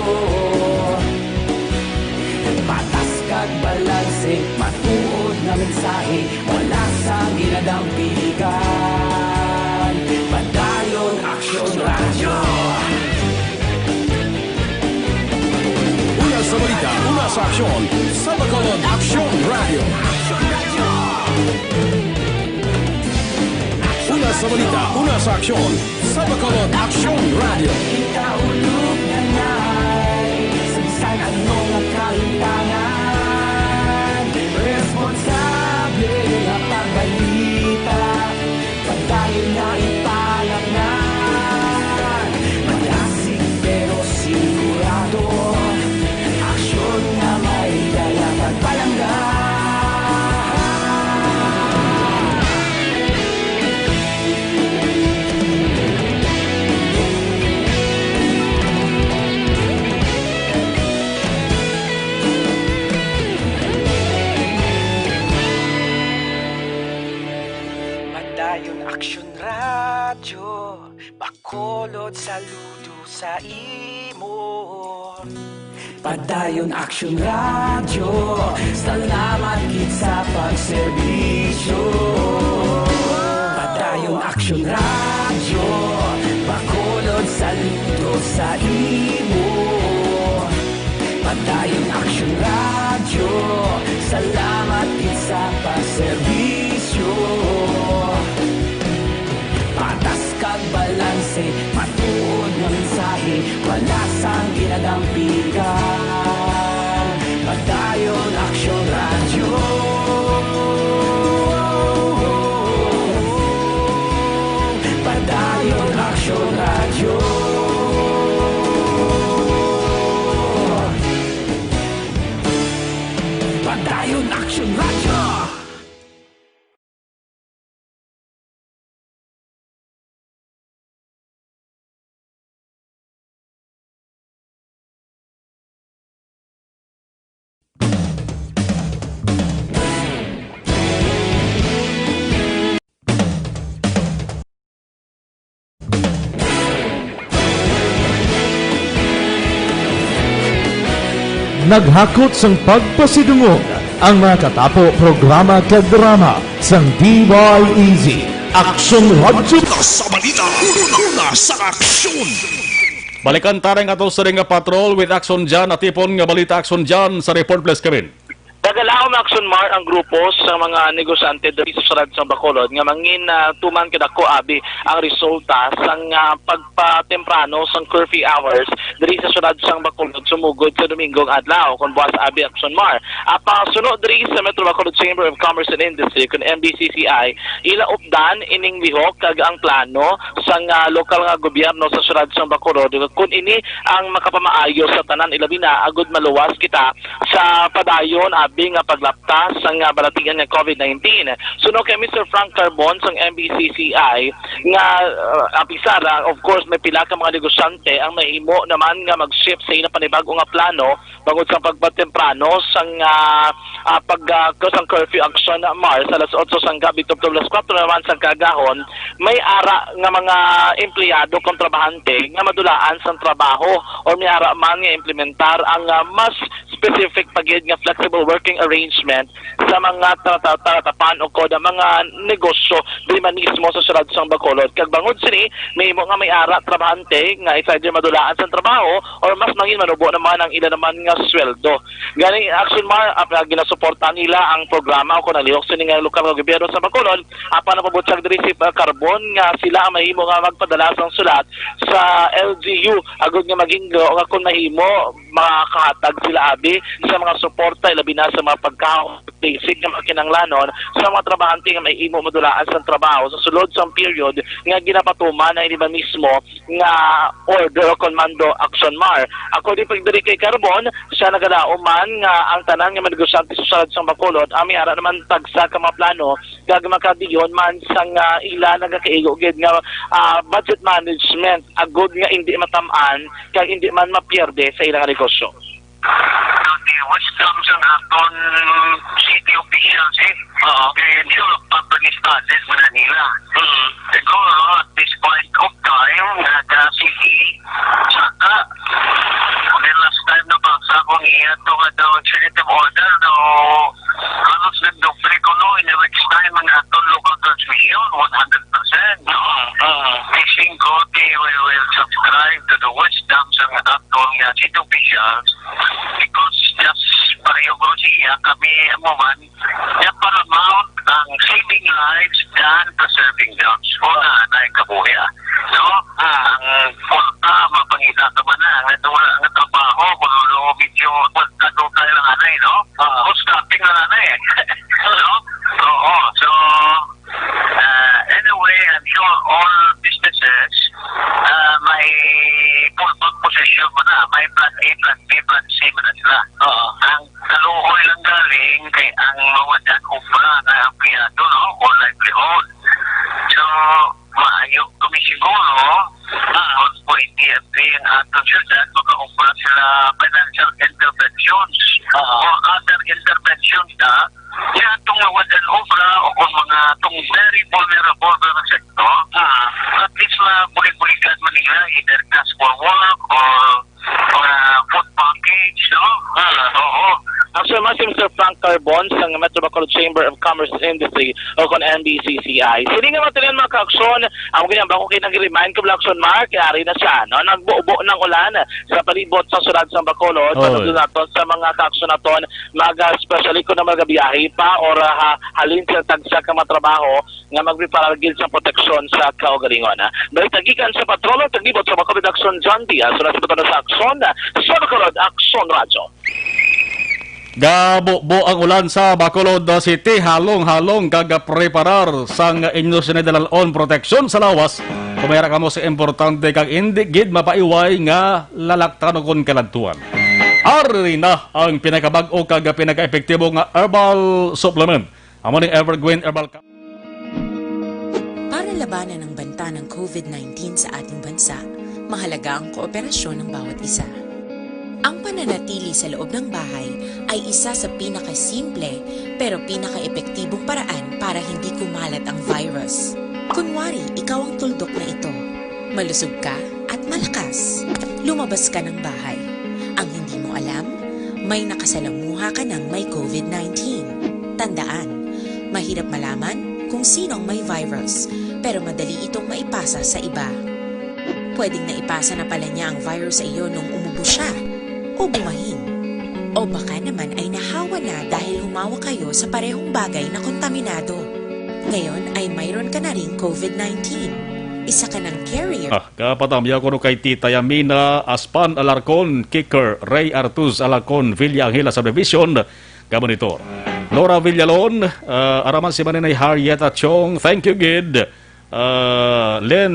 Patas kag balanse, matuod nga mensahe, wala sang ginadampigan. Padayon Aksyon Radyo. Una sa balita, una sa aksyon, sa Bacolod Aksyon Radyo. Una sa balita, una sa aksyon, sa Bacolod Aksyon Radyo. Kita ulog na nay, sa bisan ano nga kalimtangan, responsable nga pagbalita. Padayon na ipalapnan, malasig pero sigurado. Aksyon nga may dala pagpalangga. Padayon Aksyon Radyo, Bacolod, saludo sa imo. Padayon Aksyon Radyo, salamat gid sa pagserbisyo. Padayon Aksyon Radyo, Bacolod, saludo sa imo. Padayon Aksyon Radyo, salamat gid sa pagserbisyo. Patas kag balanse, matuod nga mensahe, wala sang ginadampigan. Padayon Aksyon Radyo. Padayon Aksyon Radyo. Padayon Aksyon Radyo. Naghakot sang pagpasidungog ang mga katapo programa kag drama sang D Y E Z, Aksyon Radyo. Una sa balita, una sa aksyon. Balikan ta rin ato sa ring patrol with Aksyon Jan, natipon nga balita, Aksyon Jan, sa report, please, Kevin. Nagalaom, Aksyon Mar, ang grupo sa mga negosyante diri sa siyudad sang Bacolod nga mangin, ah, tuman kadako abi ang resulta sang, ah, pagpatemprano sang curfew hours diri sa siyudad sang Bacolod sumugod sa Domingo nga adlaw, kon buwas abi, Aksyon Mar. Apang suno diri sa Metro Bacolod Chamber of Commerce and Industry, kon M B C C I, ila updan ining lihok kag ang plano sang, ah, lokal nga gobyerno sa siyudad sang Bacolod, kun ini ang makapamaayo sa tanan, ilabi na agud maluwas kita sa padayon abi nga paglapta sang, ah, balatian nga COVID nineteen. Suno kay Mister Frank Carbon sang M B C C I nga, ah, apisar, ah, of course, may pila ka mga negosyante ang nahimo naman nga mag-shift sa ilang panibag-o nga plano bangod sa pagpatemprano sang, ah, ah, ah, pag, ah, cause ang curfew action, ah, Mar, sa alas otso sang gabi tubtob alas kuwatro naman sang kaagahon, may ara nga mga empleyado kon trabahante nga madulaan sang trabaho or may ara man nga implementar ang, ah, mas specific pa gid nga flexible working arrangement sa mga trata-, tratapan o kon mga negosyo diri man mismo sa siyudad sang Bacolod. Kag bangod sini, mahimo nga may ara trabahante nga it's either madulaan sang trabaho or mas mangin manubo naman ang ila naman nga sweldo. Gani, Action Mar, ap-, ginasuportahan nila ang programa o kon ang lihok sini nga lokal nga gobyerno sa Bacolod, apan napabutyag diri si, uh, Carbon nga sila ang mahimo nga magpadala sang sulat sa L G U agud nga maghinglo nga kon mahimo, makahatag sila abi sa mga suporta, ilabi na sa mga pagkaon, basic nga mga kinahanglanon sa mga trabahante nga mahimo madulaan sang trabaho sa sulod sang period nga ginapatuman na ini ba mismo nga order o kon mando, Action Mar. According pa diri kay Carbon, siya nagalaom man nga ang tanan nga mga negosyante sa siyudad sang Bacolod, ang may ara naman tagsa ka mga plano kag makadiyon man sang, ah, ila nagakaigo gid nga, ah, budget management agud nga indi matam-an kag indi man mapierde sa ilang negosyo. So, the wisdom sang aton city officials, eh. Oo. Kaya yun, sure, public studies mo na nila. Mm. Siguro, at this point of time, nagka-city, saka, the last time na basa kong iya to nga daw executive order, daw, halos nagdoble ko, no, in which time ang aton local transmission, one hundred percent. Mm, mm. Fishing ko, they will, will subscribe to the wisdom sang aton nga city officials. Because just pareho ko siya, kami ang man, niya paramount ang saving lives than preserving jobs. O na, na yung kabuhi, ah. So, ang kwarta, mapangita ka man na, ang ito, ang trabaho, kung ano, medyo, kwarta ko kayo lang, anay, no? Ah. O, stopping lang, anay. No? Oo, so, uh, anyway, I'm sure all businesses, uh, may fallback position mo na, may plan A, plan B, plan C mo na sila. Oo. Ang kaluoy lang galing kay ang mga dyan obra na empleyado, no? O livelihood. So, maayo kami siguro, ah, kung pwede, at ang aton syudad, makaobra sila financial interventions Oo. or other interventions na, sa atong mga dyan obra o kung mga atong very vulnerable na sektor, ah, at least mabulig-buligan man nila either cash for work or mga food package, no? Ah, oo. Actually, mas si Mister Frank Carbon sa Metro Bacolod Chamber of Commerce and Industry o kon M B C C I. Sini nga matuloy, mga kaaksyon, ang ganyan ba ko kinag-remind ko, Action Mar, kay ari na siya, no? Nagbubo ng ulan sa palibot sa siyudad sa Bacolod. Oy. Panugtun naton sa mga kaaksyon naton, mag, ah, especially kung na magabiyahe pa or, ah, ha-, halin sa tagsa ka mga trabaho, nga magpreparar gid sa proteksyon sa kaugalingon. Balita gikan sa Patrol, taglibot sa Bacolod Action, John Diaz, sa Bacolod Action, sa Bacolod Action Radyo. Gabubo ang ulan sa Bacolod City, halong-halong kag preparar sang inyo sini dalal-on proteksyon sa lawas. Kung may ara kamo sa importante kag indi gid mapaiway nga lalaktan o kon kaladtuan. Ari na ang pinakabag-o kag pinakaepektibo nga herbal supplement. Amo ning Evergreen Herbal Cap. Para labanan ang banta ng covid nineteen sa ating bansa, mahalaga ang kooperasyon ng bawat isa. Ang pananatili sa loob ng bahay ay isa sa pinakasimple pero pinakaepektibong paraan para hindi kumalat ang virus. Kunwari, ikaw ang tuldok na ito. Malusog ka at malakas. Lumabas ka ng bahay. Ang hindi mo alam, may nakasalamuha ka ng may covid nineteen. Tandaan, mahirap malaman kung sino ang may virus, pero madali itong maipasa sa iba. Pwedeng naipasa na pala niya ang virus sa iyo nung umubo siya o bumahin. O baka naman ay nahawa na dahil humawak kayo sa parehong bagay na kontaminado. Ngayon ay mayroon ka na ring covid nineteen. Isa ka ng carrier. Ah, kapatamya ko no kay Tita Yamina Aspan Alarcon, Kicker, Ray Artuz Alarcon, Villa Angela Subdivision, ka-monitor. Nora Villalon, ah, araman si Maninay Harriet Achong, thank you gid. Ah, Len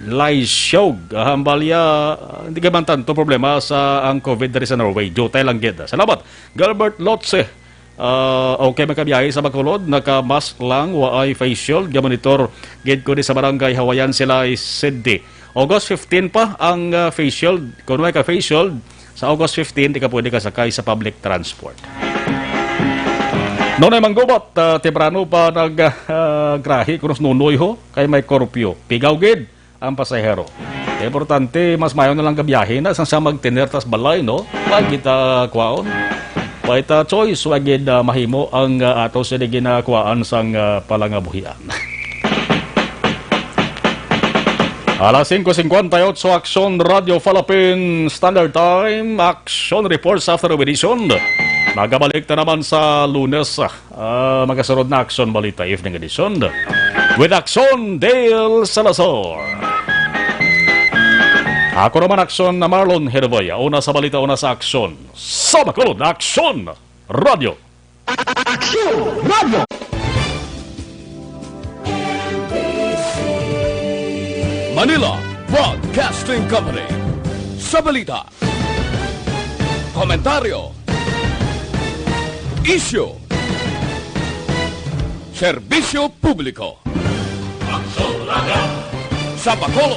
Laisiog, ah, Hambalya, ah, hindi ka man tanto problema sa ang covid diri sa Norway. Jutay lang gid. Salamat. Gilbert Lotse, ah, okay, makabiyahe sa Bacolod, naka-mask lang, waay face shield, ga-monitor gid ko di sa barangay Hawaiian sila, City. August fifteen pa ang, ah, face shield. Kung may ka face shield, sa August fifteen, di ka pwede kasakay sa public transport. Nonay Manggubot, ah, temprano pa nag, ah, grahe kuno sa Nunoy ho, kay may curfew. Pigaw gid ang pasahero. Importante, mas mayo na lang gabiyahe na sang siya magtener tas balay, no? Wa gid ta kwaon. Wa ta choice, wa gid, ah, mahimo ang, ah, ato sini ginakuan sang, ah, palangabuhian. Alas singko singkwenta y otso, Aksyon Radio Philippine Standard Time, Aksyon Reports after Edition. Magabalik na naman sa Lunes, ah, magasunod na Aksyon Balita Evening Edition with Aksyon Dale Salazar. Ako naman, Aksyon na Marlon Herboya. Una sa balita, una sa aksyon. Sa Bacolod, Aksyon Radio. Aksyon Radio. Manila Broadcasting Company. Sa balita, komentaryo, isyu, serbisyo publiko. Aksyon Radio. Sa Bacolod,